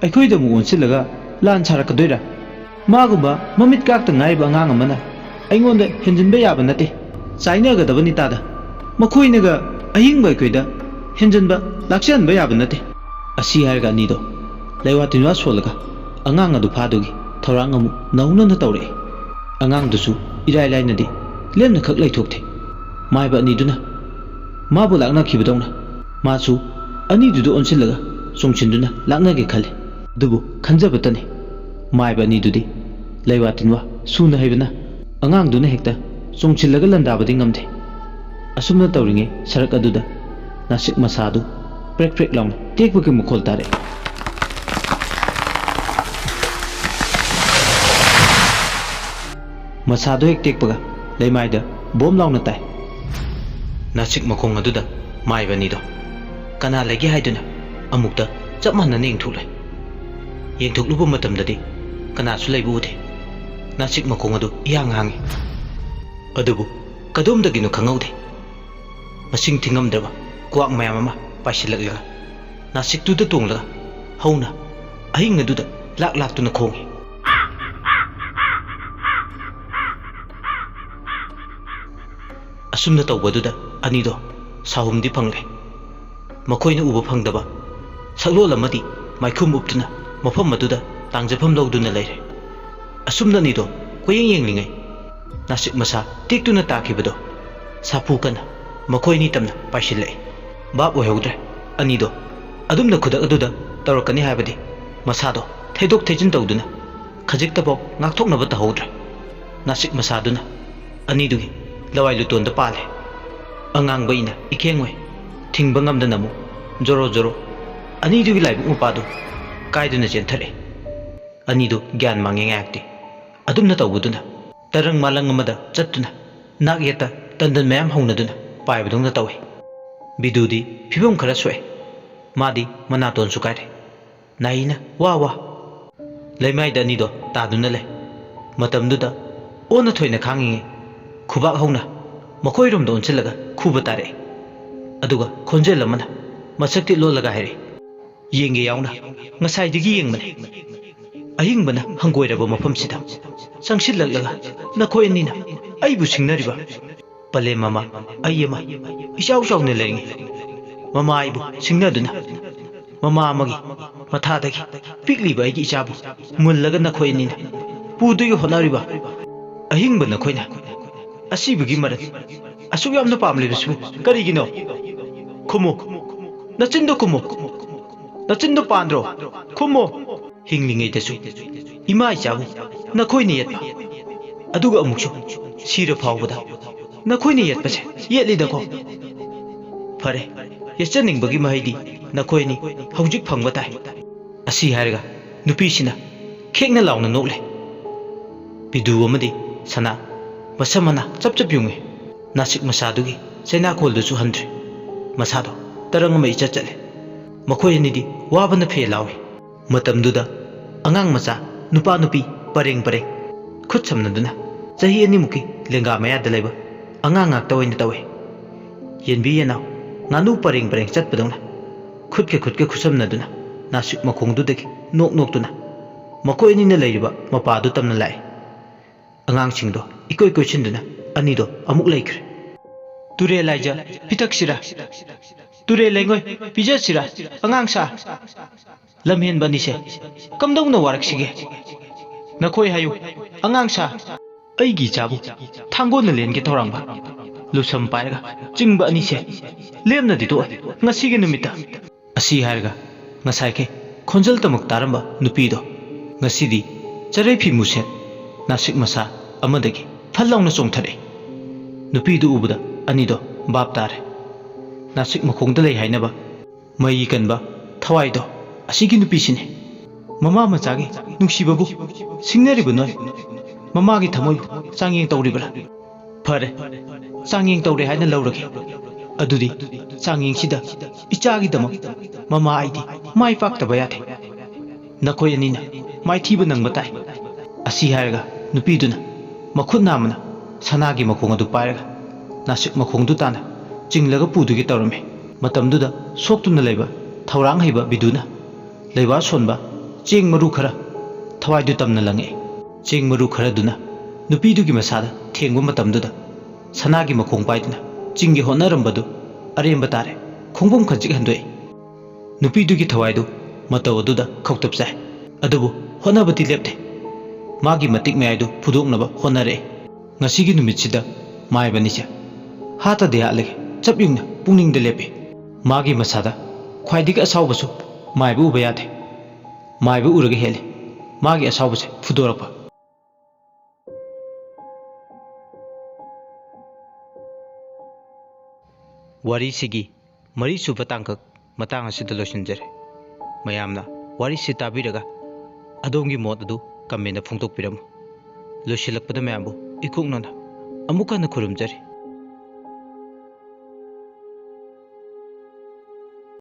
ꯑꯩꯈꯣꯏꯗ ꯑꯃꯨꯛ ꯑꯣꯟꯁꯤꯜꯂꯒ ꯂꯥꯟ ꯁꯥꯔꯛꯀꯗꯣꯏꯔꯥ? ꯃꯥꯒꯨꯝꯕ ꯃꯃꯤꯠ ꯀꯥꯛꯇ ꯉꯥꯏꯕ ꯑꯉꯥꯡ ꯑꯃꯅ ꯑꯩꯉꯣꯟꯗ ꯍꯦꯟꯖꯤꯟꯕ ꯌꯥꯕ ꯅꯠꯇꯦ꯫ ꯆꯥꯏꯅꯒꯗꯕꯅꯤ ꯇꯥꯗ꯫ ꯃꯈꯣꯏꯅꯒ ꯑꯍꯤꯡꯕ ꯑꯩꯈꯣꯏꯗ ꯍꯦꯟꯖꯤꯟꯕ ꯂꯥꯛꯆꯍꯟꯕ ꯌꯥꯕ ꯅꯠꯇꯦ꯫ ꯑꯁꯤ ꯍꯥꯏꯔꯒ ꯑꯅꯤꯗꯣ ꯂꯩꯋꯥ ꯇꯤꯟꯋꯥ ꯁꯣꯜꯂꯒ ꯑꯉꯥꯡ ꯑꯗꯨ ꯐꯥꯗꯨꯒꯤ ꯊꯧꯔꯥꯡ ꯑꯃꯨꯛ ꯅꯧꯅꯅ ꯇꯧꯔꯛꯏ꯫ ꯑꯉꯥꯡꯗꯨꯁꯨ ꯏꯔꯥꯏ ꯂꯥꯏꯅꯗꯤ ꯂꯦꯝꯅꯈꯛ ꯂꯩꯊꯣꯛꯇꯦ꯫ ꯃꯥꯏꯕ ꯑꯅꯤꯗꯨꯅ ꯃꯥꯕꯨ ꯂꯥꯛꯅꯈꯤꯕꯗꯧꯅ ꯃꯥꯁꯨ ꯑꯅꯤꯗꯨꯗ ꯑꯣꯟꯁꯤꯜꯂꯒ ꯆꯣꯡꯁꯤꯟꯗꯨꯅ ꯂꯥꯛꯅꯒꯦ ꯈꯜꯂꯤ꯫ ꯑꯗꯨꯕꯨ ꯈꯟꯖꯕꯇꯅꯤ, ꯃꯥꯏꯕ ꯑꯅꯤꯗꯨꯗꯤ ꯂꯩꯋꯥ ꯇꯤꯟꯋꯥ ꯁꯨꯅ ꯍꯩꯕꯅ ꯑꯉꯥꯡꯗꯨꯅ ꯍꯦꯛꯇ ꯆꯣꯡꯁꯤꯜꯂꯒ ꯂꯥꯟꯗꯥꯕꯗꯤ ꯉꯝꯗꯦ꯫ ꯑꯁꯨꯝꯅ ꯇꯧꯔꯤꯉꯩ ꯁꯔꯛ ꯑꯗꯨꯗ ꯅꯥꯁꯤꯛ ꯃꯁꯥꯗꯨ ꯄ꯭ꯔꯦꯛ ꯄ꯭ꯔꯦꯛ ꯂꯥꯎꯅ ꯇꯦꯛꯄꯒꯤ ꯃꯈꯣꯜ ꯇꯥꯔꯛꯏ꯫ ꯃꯁꯥꯗꯣ ꯍꯦꯛ ꯇꯦꯛꯄꯒ ꯂꯩꯃꯥꯏꯗ ꯕꯣꯝ ꯂꯥꯎꯅ ꯇꯥꯏ꯫ ꯅꯥꯁꯤꯛ ꯃꯈꯣꯡ ꯑꯗꯨꯗ ꯃꯥꯏꯕ ꯑꯅꯤꯗꯣ ꯀꯅꯥ ꯂꯩꯒꯦ ꯍꯥꯏꯗꯨꯅ ꯑꯃꯨꯛꯇ ꯆꯞ ꯃꯥꯟꯅꯅ ꯌꯦꯡꯊꯣꯛꯂꯦ꯫ ꯌꯦꯡꯊꯣꯛꯂꯨꯕ ꯃꯇꯝꯗꯗꯤ ꯀꯅꯥꯁꯨ ꯂꯩꯕ ꯎꯗꯦ꯫ ꯅꯥꯁꯤꯛ ꯃꯈꯣꯡ ꯑꯗꯨ ꯏꯍꯥꯡ ꯍꯥꯡꯉꯤ꯫ ꯑꯗꯨꯕꯨ ꯀꯗꯣꯝꯗꯒꯤꯅꯣ ꯈꯪꯍꯧꯗꯦ꯫ ꯃꯁꯤꯡ ꯊꯤꯉꯝꯗ꯭ꯔꯕ ꯀ꯭ꯋꯥꯛ ꯃꯌꯥꯝ ꯑꯃ ꯄꯥꯏꯁꯤꯜꯂꯛꯂꯒ ꯅꯥꯁꯤꯛꯇꯨꯗ ꯇꯣꯡꯂꯒ ꯍꯧꯅ ꯑꯍꯤꯡ ꯑꯗꯨꯗ ꯂꯥꯛ ꯂꯥꯛꯇꯨꯅ ꯈꯣꯡꯏ꯫ ꯑꯁꯨꯝꯅ ꯇꯧꯕꯗꯨꯗ ꯑꯅꯤꯗꯣ ꯁꯥꯍꯨꯝꯗꯤ ꯐꯪꯂꯦ꯫ ꯃꯈꯣꯏꯅ ꯎꯕ ꯐꯪꯗꯕ ꯁꯛꯂꯣꯟ ꯑꯃꯗꯤ ꯃꯥꯏꯈꯨꯝ ꯎꯞꯇꯨꯅ ꯃꯐꯝ ꯑꯗꯨꯗ ꯇꯥꯡꯖꯐꯝ ꯂꯧꯗꯨꯅ ꯂꯩꯔꯦ꯫ ꯑꯁꯨꯝꯅ ꯑꯅꯤꯗꯣ ꯀꯣꯏꯌꯦꯡ ꯌꯦꯡꯂꯤꯉꯩ ꯅꯥꯁꯤꯛ ꯃꯁꯥ ꯇꯦꯛꯇꯨꯅ ꯇꯥꯈꯤꯕꯗꯣ ꯁꯥꯐꯨ ꯀꯟꯅ ꯃꯈꯣꯏ ꯑꯅꯤ ꯇꯝꯅ ꯄꯥꯏꯁꯤꯜꯂꯛꯏ꯫ ꯚꯥꯞ ꯑꯣꯏꯍꯧꯗ꯭ꯔꯦ꯫ ꯑꯅꯤꯗꯣ ꯑꯗꯨꯝꯅ ꯈꯨꯗꯛ ꯑꯗꯨꯗ ꯇꯧꯔꯛꯀꯅꯤ ꯍꯥꯏꯕꯗꯤ ꯃꯁꯥꯗꯣ ꯊꯩꯗꯣꯛ ꯊꯩꯖꯤꯟ ꯇꯧꯗꯨꯅ ꯈꯖꯤꯛꯇꯐꯥꯎ ꯉꯥꯛꯊꯣꯛꯅꯕ ꯇꯧꯍꯧꯗ꯭ꯔꯦ꯫ ꯅꯥꯁꯤꯛ ꯃꯁꯥꯗꯨꯅ ꯑꯅꯤꯗꯨꯒꯤ ꯂꯋꯥꯏ ꯂꯨꯇꯣꯟꯗ ꯄꯥꯜꯂꯦ꯫ ꯑꯉꯥꯡꯕ ꯏꯅ ꯏꯈꯦꯡ ꯑꯣꯏ ꯊꯤꯡꯕ ꯉꯝꯗꯅ ꯑꯃꯨꯛ ꯖꯣꯔꯣ ꯖꯣꯔꯣ ꯑꯅꯤꯗꯨꯒꯤ ꯂꯥꯏꯕꯛ ꯃꯄꯥꯗꯨ ꯀꯥꯏꯗꯨꯅ ꯆꯦꯟꯊꯔꯛꯏ꯫ ꯑꯅꯤꯗꯨ ꯒ꯭ꯌꯥꯟ ꯃꯥꯡꯉꯦ ꯉꯥꯏꯍꯥꯛꯇꯤ꯫ ꯑꯗꯨꯝꯅ ꯇꯧꯕꯗꯨꯅ ꯇꯔꯪ ꯃꯥꯂꯪ ꯑꯃꯗ ꯆꯠꯇꯨꯅ ꯅꯥꯛ ꯌꯦꯠꯇ ꯇꯟꯗꯟ ꯃꯌꯥꯝ ꯍꯧꯅꯗꯨꯅ ꯄꯥꯏꯕꯗꯧꯅ ꯇꯧꯏ꯫ ꯕꯤꯗꯨꯗꯤ ꯐꯤꯕꯝ ꯈꯔ ꯁꯣꯛꯑꯦ꯫ ꯃꯥꯗꯤ ꯃꯅꯥꯇꯣꯟꯁꯨ ꯀꯥꯏꯔꯦ꯫ ꯅꯥꯍꯤꯅ ꯋꯥ ꯋꯥ ꯂꯩꯃꯥꯏꯗ ꯑꯅꯤꯗꯣ ꯇꯥꯗꯨꯅ ꯂꯩ꯫ ꯃꯇꯝꯗꯨꯗ ꯑꯣꯟꯅ ꯊꯣꯏꯅ ꯈꯥꯡꯉꯤꯉꯩ ꯈꯨꯕꯥꯛ ꯍꯧꯅ ꯃꯈꯣꯏꯔꯣꯝꯗ ꯑꯣꯟꯁꯤꯜꯂꯒ ꯈꯨꯕ ꯇꯥꯔꯛꯑꯦ꯫ ꯑꯗꯨꯒ ꯈꯣꯟꯖꯦꯜ ꯑꯃꯅ ꯃꯁꯛꯇꯤ ꯂꯣꯜꯂꯒ ꯍꯥꯏꯔꯛꯏ, "ꯌꯦꯡꯒꯦ ꯌꯥꯎꯅ, ꯉꯁꯥꯏꯗꯒꯤ ꯌꯦꯡꯕꯅꯦ꯫ ꯑꯍꯤꯡꯕꯅ ꯍꯪꯒꯣꯏꯔꯕ ꯃꯐꯝꯁꯤꯗ ꯆꯪꯁꯤꯜꯂꯛꯂꯒ ꯅꯈꯣꯏ ꯑꯅꯤꯅ ꯑꯩꯕꯨ ꯁꯤꯡꯅꯔꯤꯕ꯫ ꯄꯂꯦꯝ ꯃꯃꯥ ꯑꯩ ꯑꯃ ꯏꯆꯥꯎ ꯆꯥꯎꯅ ꯂꯩꯔꯤꯉꯩ ꯃꯃꯥ ꯑꯩꯕꯨ ꯁꯤꯡꯅꯗꯨꯅ ꯃꯃꯥ ꯑꯃꯒꯤ ꯃꯊꯥꯗꯒꯤ ꯄꯤꯛꯂꯤꯕ ꯑꯩꯒꯤ ꯏꯆꯥꯕꯨ ꯃꯨꯜꯂꯒ ꯅꯈꯣꯏ ꯑꯅꯤꯅ ꯄꯨꯗꯨꯒꯤ ꯍꯣꯠꯅꯔꯤꯕ ꯑꯍꯤꯡꯕ ꯅꯈꯣꯏꯅ ꯑꯁꯤꯕꯒꯤ ꯃꯔꯟ ꯑꯁꯨꯛ ꯌꯥꯝꯅ ꯄꯥꯝꯂꯤꯕꯁꯤꯕꯨ ꯀꯔꯤꯒꯤꯅꯣ? ꯈꯨꯝꯃꯨ, ꯅꯆꯤꯟꯗꯣ ꯈꯨꯝꯃꯨ, ꯅꯆꯤꯟꯗꯣ ꯄꯥꯟꯗ꯭ꯔꯣ? ꯈꯨꯝꯃꯨ!" ꯍꯤꯡꯂꯤꯉꯩꯗꯁꯨ ꯏꯃꯥ ꯏꯆꯥꯕꯨ ꯅꯈꯣꯏꯅ ꯌꯦꯠꯄ, ꯑꯗꯨꯒ ꯑꯃꯨꯛꯁꯨ ꯁꯤꯔ ꯐꯥꯎꯕꯗ ꯅꯈꯣꯏꯅ ꯌꯦꯠꯄꯁꯦ ꯌꯦꯠꯂꯤꯗꯀꯣ꯫ ꯐꯔꯦ, ꯌꯦꯠꯆꯅꯤꯡꯕꯒꯤ ꯃꯍꯩꯗꯤ ꯅꯈꯣꯏ ꯑꯅꯤ ꯍꯧꯖꯤꯛ ꯐꯪꯕ ꯇꯥꯏ꯫ ꯑꯁꯤ ꯍꯥꯏꯔꯒ ꯅꯨꯄꯤꯁꯤꯅ ꯈꯦꯡꯅ ꯂꯥꯎꯅ ꯅꯣꯛꯂꯦ꯫ ꯄꯤꯗꯨ ꯑꯃꯗꯤ ꯁꯅꯥ ꯃꯁꯝ ꯃꯅꯥ ꯆꯞ ꯆꯞ ꯌꯨꯡꯉꯤ꯫ ꯅꯥꯁꯤꯛ ꯃꯁꯥꯗꯨꯒꯤ ꯆꯩꯅꯥꯈꯣꯜꯗꯨꯁꯨ ꯍꯟꯗ꯭ꯔꯦ꯫ ꯃꯁꯥꯗꯣ ꯇꯔꯪ ꯑꯃ ꯏꯆꯠ ꯆꯠꯂꯦ꯫ ꯃꯈꯣꯏ ꯑꯅꯤꯗꯤ ꯋꯥꯕꯅ ꯐꯦ ꯂꯥꯎꯏ꯫ ꯃꯇꯝꯗꯨꯗ ꯑꯉꯥꯡ ꯃꯆꯥ, ꯅꯨꯄꯥ ꯅꯨꯄꯤ ꯄꯔꯦꯡ ꯄꯔꯦꯡ ꯈꯨꯠ ꯁꯝꯅꯗꯨꯅ ꯆꯍꯤ ꯑꯅꯤꯃꯨꯛꯀꯤ ꯂꯦꯡꯒꯥ ꯃꯌꯥꯗ ꯂꯩꯕ ꯑꯉꯥꯡ ꯉꯥꯛꯇ ꯑꯣꯏꯅ ꯇꯧꯏ꯫ ꯌꯦꯟꯕꯤ ꯌꯦꯅꯥꯎ, ꯉꯥꯅꯨ ꯄꯔꯦꯡ ꯄꯔꯦꯡ ꯆꯠꯄꯗꯧꯅ ꯈꯨꯠꯀ ꯈꯨꯠꯀ ꯈꯨꯠꯁꯝꯅꯗꯨꯅ ꯅꯥꯁꯤꯛ ꯃꯈꯣꯡꯗꯨꯗꯒꯤ ꯅꯣꯛ ꯅꯣꯛꯇꯨꯅ ꯃꯈꯣꯏ ꯑꯅꯤꯅ ꯂꯩꯔꯤꯕ ꯃꯄꯥꯗꯨ ꯇꯝꯅ ꯂꯥꯛꯏ꯫ ꯑꯉꯥꯡꯁꯤꯡꯗꯣ ꯏꯀꯣꯏ ꯀꯣꯏꯁꯤꯟꯗꯨꯅ ꯑꯅꯤꯗꯣ ꯑꯃꯨꯛ ꯂꯩꯈ꯭ꯔꯦ꯫ "ꯇꯨꯔꯦꯜ ꯂꯥꯏꯖ ꯄꯤꯊꯛꯁꯤꯔꯥ? ꯇꯨꯔꯦꯜ ꯂꯩꯉꯣꯏ ꯄꯤꯖꯁꯤꯔꯥ? ꯑꯉꯥꯡ ꯁꯥ, ꯂꯝꯍꯦꯟꯕ ꯑꯅꯤꯁꯦ ꯀꯝꯗꯧꯅ ꯋꯥꯔꯛꯁꯤꯒꯦ? ꯅꯈꯣꯏ ꯍꯥꯏꯌꯨ, ꯑꯉꯥꯡ ꯁꯥ, ꯑꯩꯒꯤ ꯏꯆꯥꯕꯨ ꯊꯥꯡꯒꯣꯟꯅ ꯂꯦꯟꯒꯦ ꯊꯧꯔꯥꯡꯕ, ꯂꯨꯁꯝ ꯄꯥꯏꯔꯒ ꯆꯤꯡꯕ ꯑꯅꯤꯁꯦ ꯂꯦꯝꯅꯗꯤ ꯇꯣꯛꯑꯦ ꯉꯁꯤꯒꯤ ꯅꯨꯃꯤꯠꯇ"꯫ ꯑꯁꯤ ꯍꯥꯏꯔꯒ ꯉꯁꯥꯏꯈꯩ ꯈꯣꯟꯖꯦꯜ ꯇꯃꯛ ꯇꯥꯔꯝꯕ ꯅꯨꯄꯤꯗꯣ ꯉꯁꯤꯗꯤ ꯆꯔꯩ ꯐꯤ ꯃꯨꯁꯦꯠ ꯅꯥꯁꯤꯛ ꯃꯁꯥ ꯑꯃꯗꯒꯤ ꯐꯜ ꯂꯥꯎꯅ ꯆꯣꯡꯊꯔꯛꯏ꯫ ꯅꯨꯄꯤꯗꯨ ꯎꯕꯗ ꯑꯅꯤꯗꯣ ꯚꯥꯞ ꯇꯥꯔꯦ꯫ ꯅꯥꯁꯤꯛ ꯃꯈꯣꯡꯗ ꯂꯩ ꯍꯥꯏꯅꯕ ꯃꯩ ꯀꯟꯕ ꯊꯋꯥꯏꯗꯣ ꯑꯁꯤꯒꯤ ꯅꯨꯄꯤꯁꯤꯅꯤ꯫ ꯃꯃꯥ ꯃꯆꯥꯒꯤ ꯅꯨꯡꯁꯤꯕꯕꯨ ꯁꯤꯡꯅꯔꯤꯕ ꯅꯣꯏ ꯃꯃꯥꯒꯤ ꯊꯃꯣꯏꯕꯨ ꯆꯥꯡꯌꯦꯡ ꯇꯧꯔꯤꯕ꯭ꯔꯥ? ꯐꯔꯦ, ꯆꯥꯡꯌꯦꯡ ꯇꯧꯔꯦ ꯍꯥꯏꯅ ꯂꯧꯔꯒꯦ꯫ ꯑꯗꯨꯗꯤ ꯆꯥꯡꯌꯦꯡꯁꯤꯗ ꯏꯆꯥꯒꯤꯗꯃꯛ ꯃꯃꯥ ꯑꯩꯗꯤ ꯃꯥꯏ ꯄꯥꯛꯇꯕ ꯌꯥꯗꯦ꯫ ꯅꯈꯣꯏ ꯑꯅꯤꯅ ꯃꯥꯏꯊꯤꯕ ꯅꯪꯕ ꯇꯥꯏ꯫ ꯑꯁꯤ ꯍꯥꯏꯔꯒ ꯅꯨꯄꯤꯗꯨꯅ ꯃꯈꯨꯠ ꯅꯥꯝꯃꯅ ꯁꯅꯥꯒꯤ ꯃꯈꯣꯡ ꯑꯗꯨ ꯄꯥꯏꯔꯒ ꯅꯥꯁꯤꯛ ꯃꯈꯣꯡꯗꯨ ꯇꯥꯅ ꯆꯤꯡꯂꯒ ꯄꯨꯗꯨꯒꯤ ꯇꯧꯔꯝꯃꯤ꯫ ꯃꯇꯝꯗꯨꯗ ꯁꯣꯛꯇꯨꯅ ꯂꯩꯕ ꯊꯧꯔꯥꯡ ꯍꯩꯕ ꯕꯤꯗꯨꯅ ꯂꯩꯕꯥꯛ ꯁꯣꯟꯕ ꯆꯦꯡ ꯃꯔꯨ ꯈꯔ ꯊꯋꯥꯏꯗꯨ ꯇꯝꯅ ꯂꯪꯉꯛꯏ꯫ ꯆꯦꯡ ꯃꯔꯨ ꯈꯔꯗꯨꯅ ꯅꯨꯄꯤꯗꯨꯒꯤ ꯃꯁꯥꯗ ꯊꯦꯡꯕ ꯃꯇꯝꯗꯨꯗ ꯁꯅꯥꯒꯤ ꯃꯈꯣꯡ ꯄꯥꯏꯗꯨꯅ ꯆꯤꯡꯒꯤ ꯍꯣꯠꯅꯔꯝꯕꯗꯨ ꯑꯔꯦꯝꯕ ꯇꯥꯔꯦ꯫ ꯈꯣꯡꯕꯨꯝ ꯈꯖꯤꯛ ꯍꯟꯗꯣꯛꯏ꯫ ꯅꯨꯄꯤꯗꯨꯒꯤ ꯊꯋꯥꯏꯗꯨ ꯃꯇꯧ ꯑꯗꯨꯗ ꯈꯧꯇꯛ ꯆꯥꯏ꯫ ꯑꯗꯨꯕꯨ ꯍꯣꯠꯅꯕꯗꯤ ꯂꯦꯞꯇꯦ꯫ ꯃꯥꯒꯤ ꯃꯇꯤꯛ ꯃꯌꯥꯏꯗꯨ ꯐꯨꯗꯣꯛꯅꯕ ꯍꯣꯠꯅꯔꯛꯏ꯫ ꯉꯁꯤꯒꯤ ꯅꯨꯃꯤꯠꯁꯤꯗ ꯃꯥꯏꯕꯅꯤꯁꯦ ꯍꯥꯠꯇꯗꯤ ꯍꯥꯠꯂꯒꯦ, ꯆꯞ ꯌꯨꯡꯅ ꯄꯨꯛꯅꯤꯡꯗ ꯂꯦꯞꯄꯤ꯫ ꯃꯥꯒꯤ ꯃꯁꯥꯗ ꯈ꯭ꯋꯥꯏꯗꯒꯤ ꯑꯁꯥꯎꯕꯁꯨ ꯃꯥꯏꯕ ꯎꯕ ꯌꯥꯗꯦ꯫ ꯃꯥꯏꯕ ꯎꯔꯒ ꯍꯦꯜꯂꯤ ꯃꯥꯒꯤ ꯑꯁꯥꯎꯕꯁꯦ ꯐꯨꯗꯣꯔꯛꯄ꯫ ꯋꯥꯔꯤꯁꯤꯒꯤ ꯃꯔꯤꯁꯨꯕ ꯇꯥꯡꯀꯛ ꯃꯇꯥꯡ ꯑꯁꯤꯗ ꯂꯣꯏꯁꯤꯟꯖꯔꯦ꯫ ꯃꯌꯥꯝꯅ ꯋꯥꯔꯤꯁꯤ ꯇꯥꯕꯤꯔꯒ ꯑꯗꯣꯝꯒꯤ ꯃꯣꯠ ꯑꯗꯨ ꯀꯃꯦꯟꯗ ꯐꯣꯡꯗꯣꯛꯄꯤꯔꯝꯃꯨ꯫ ꯂꯣꯏꯁꯤꯜꯂꯛꯄꯗ ꯃꯌꯥꯝꯕꯨ ꯏꯀꯣꯛꯅꯅ ꯑꯃꯨꯛ ꯍꯟꯅ ꯈꯨꯔꯨꯝꯖꯔꯤ꯫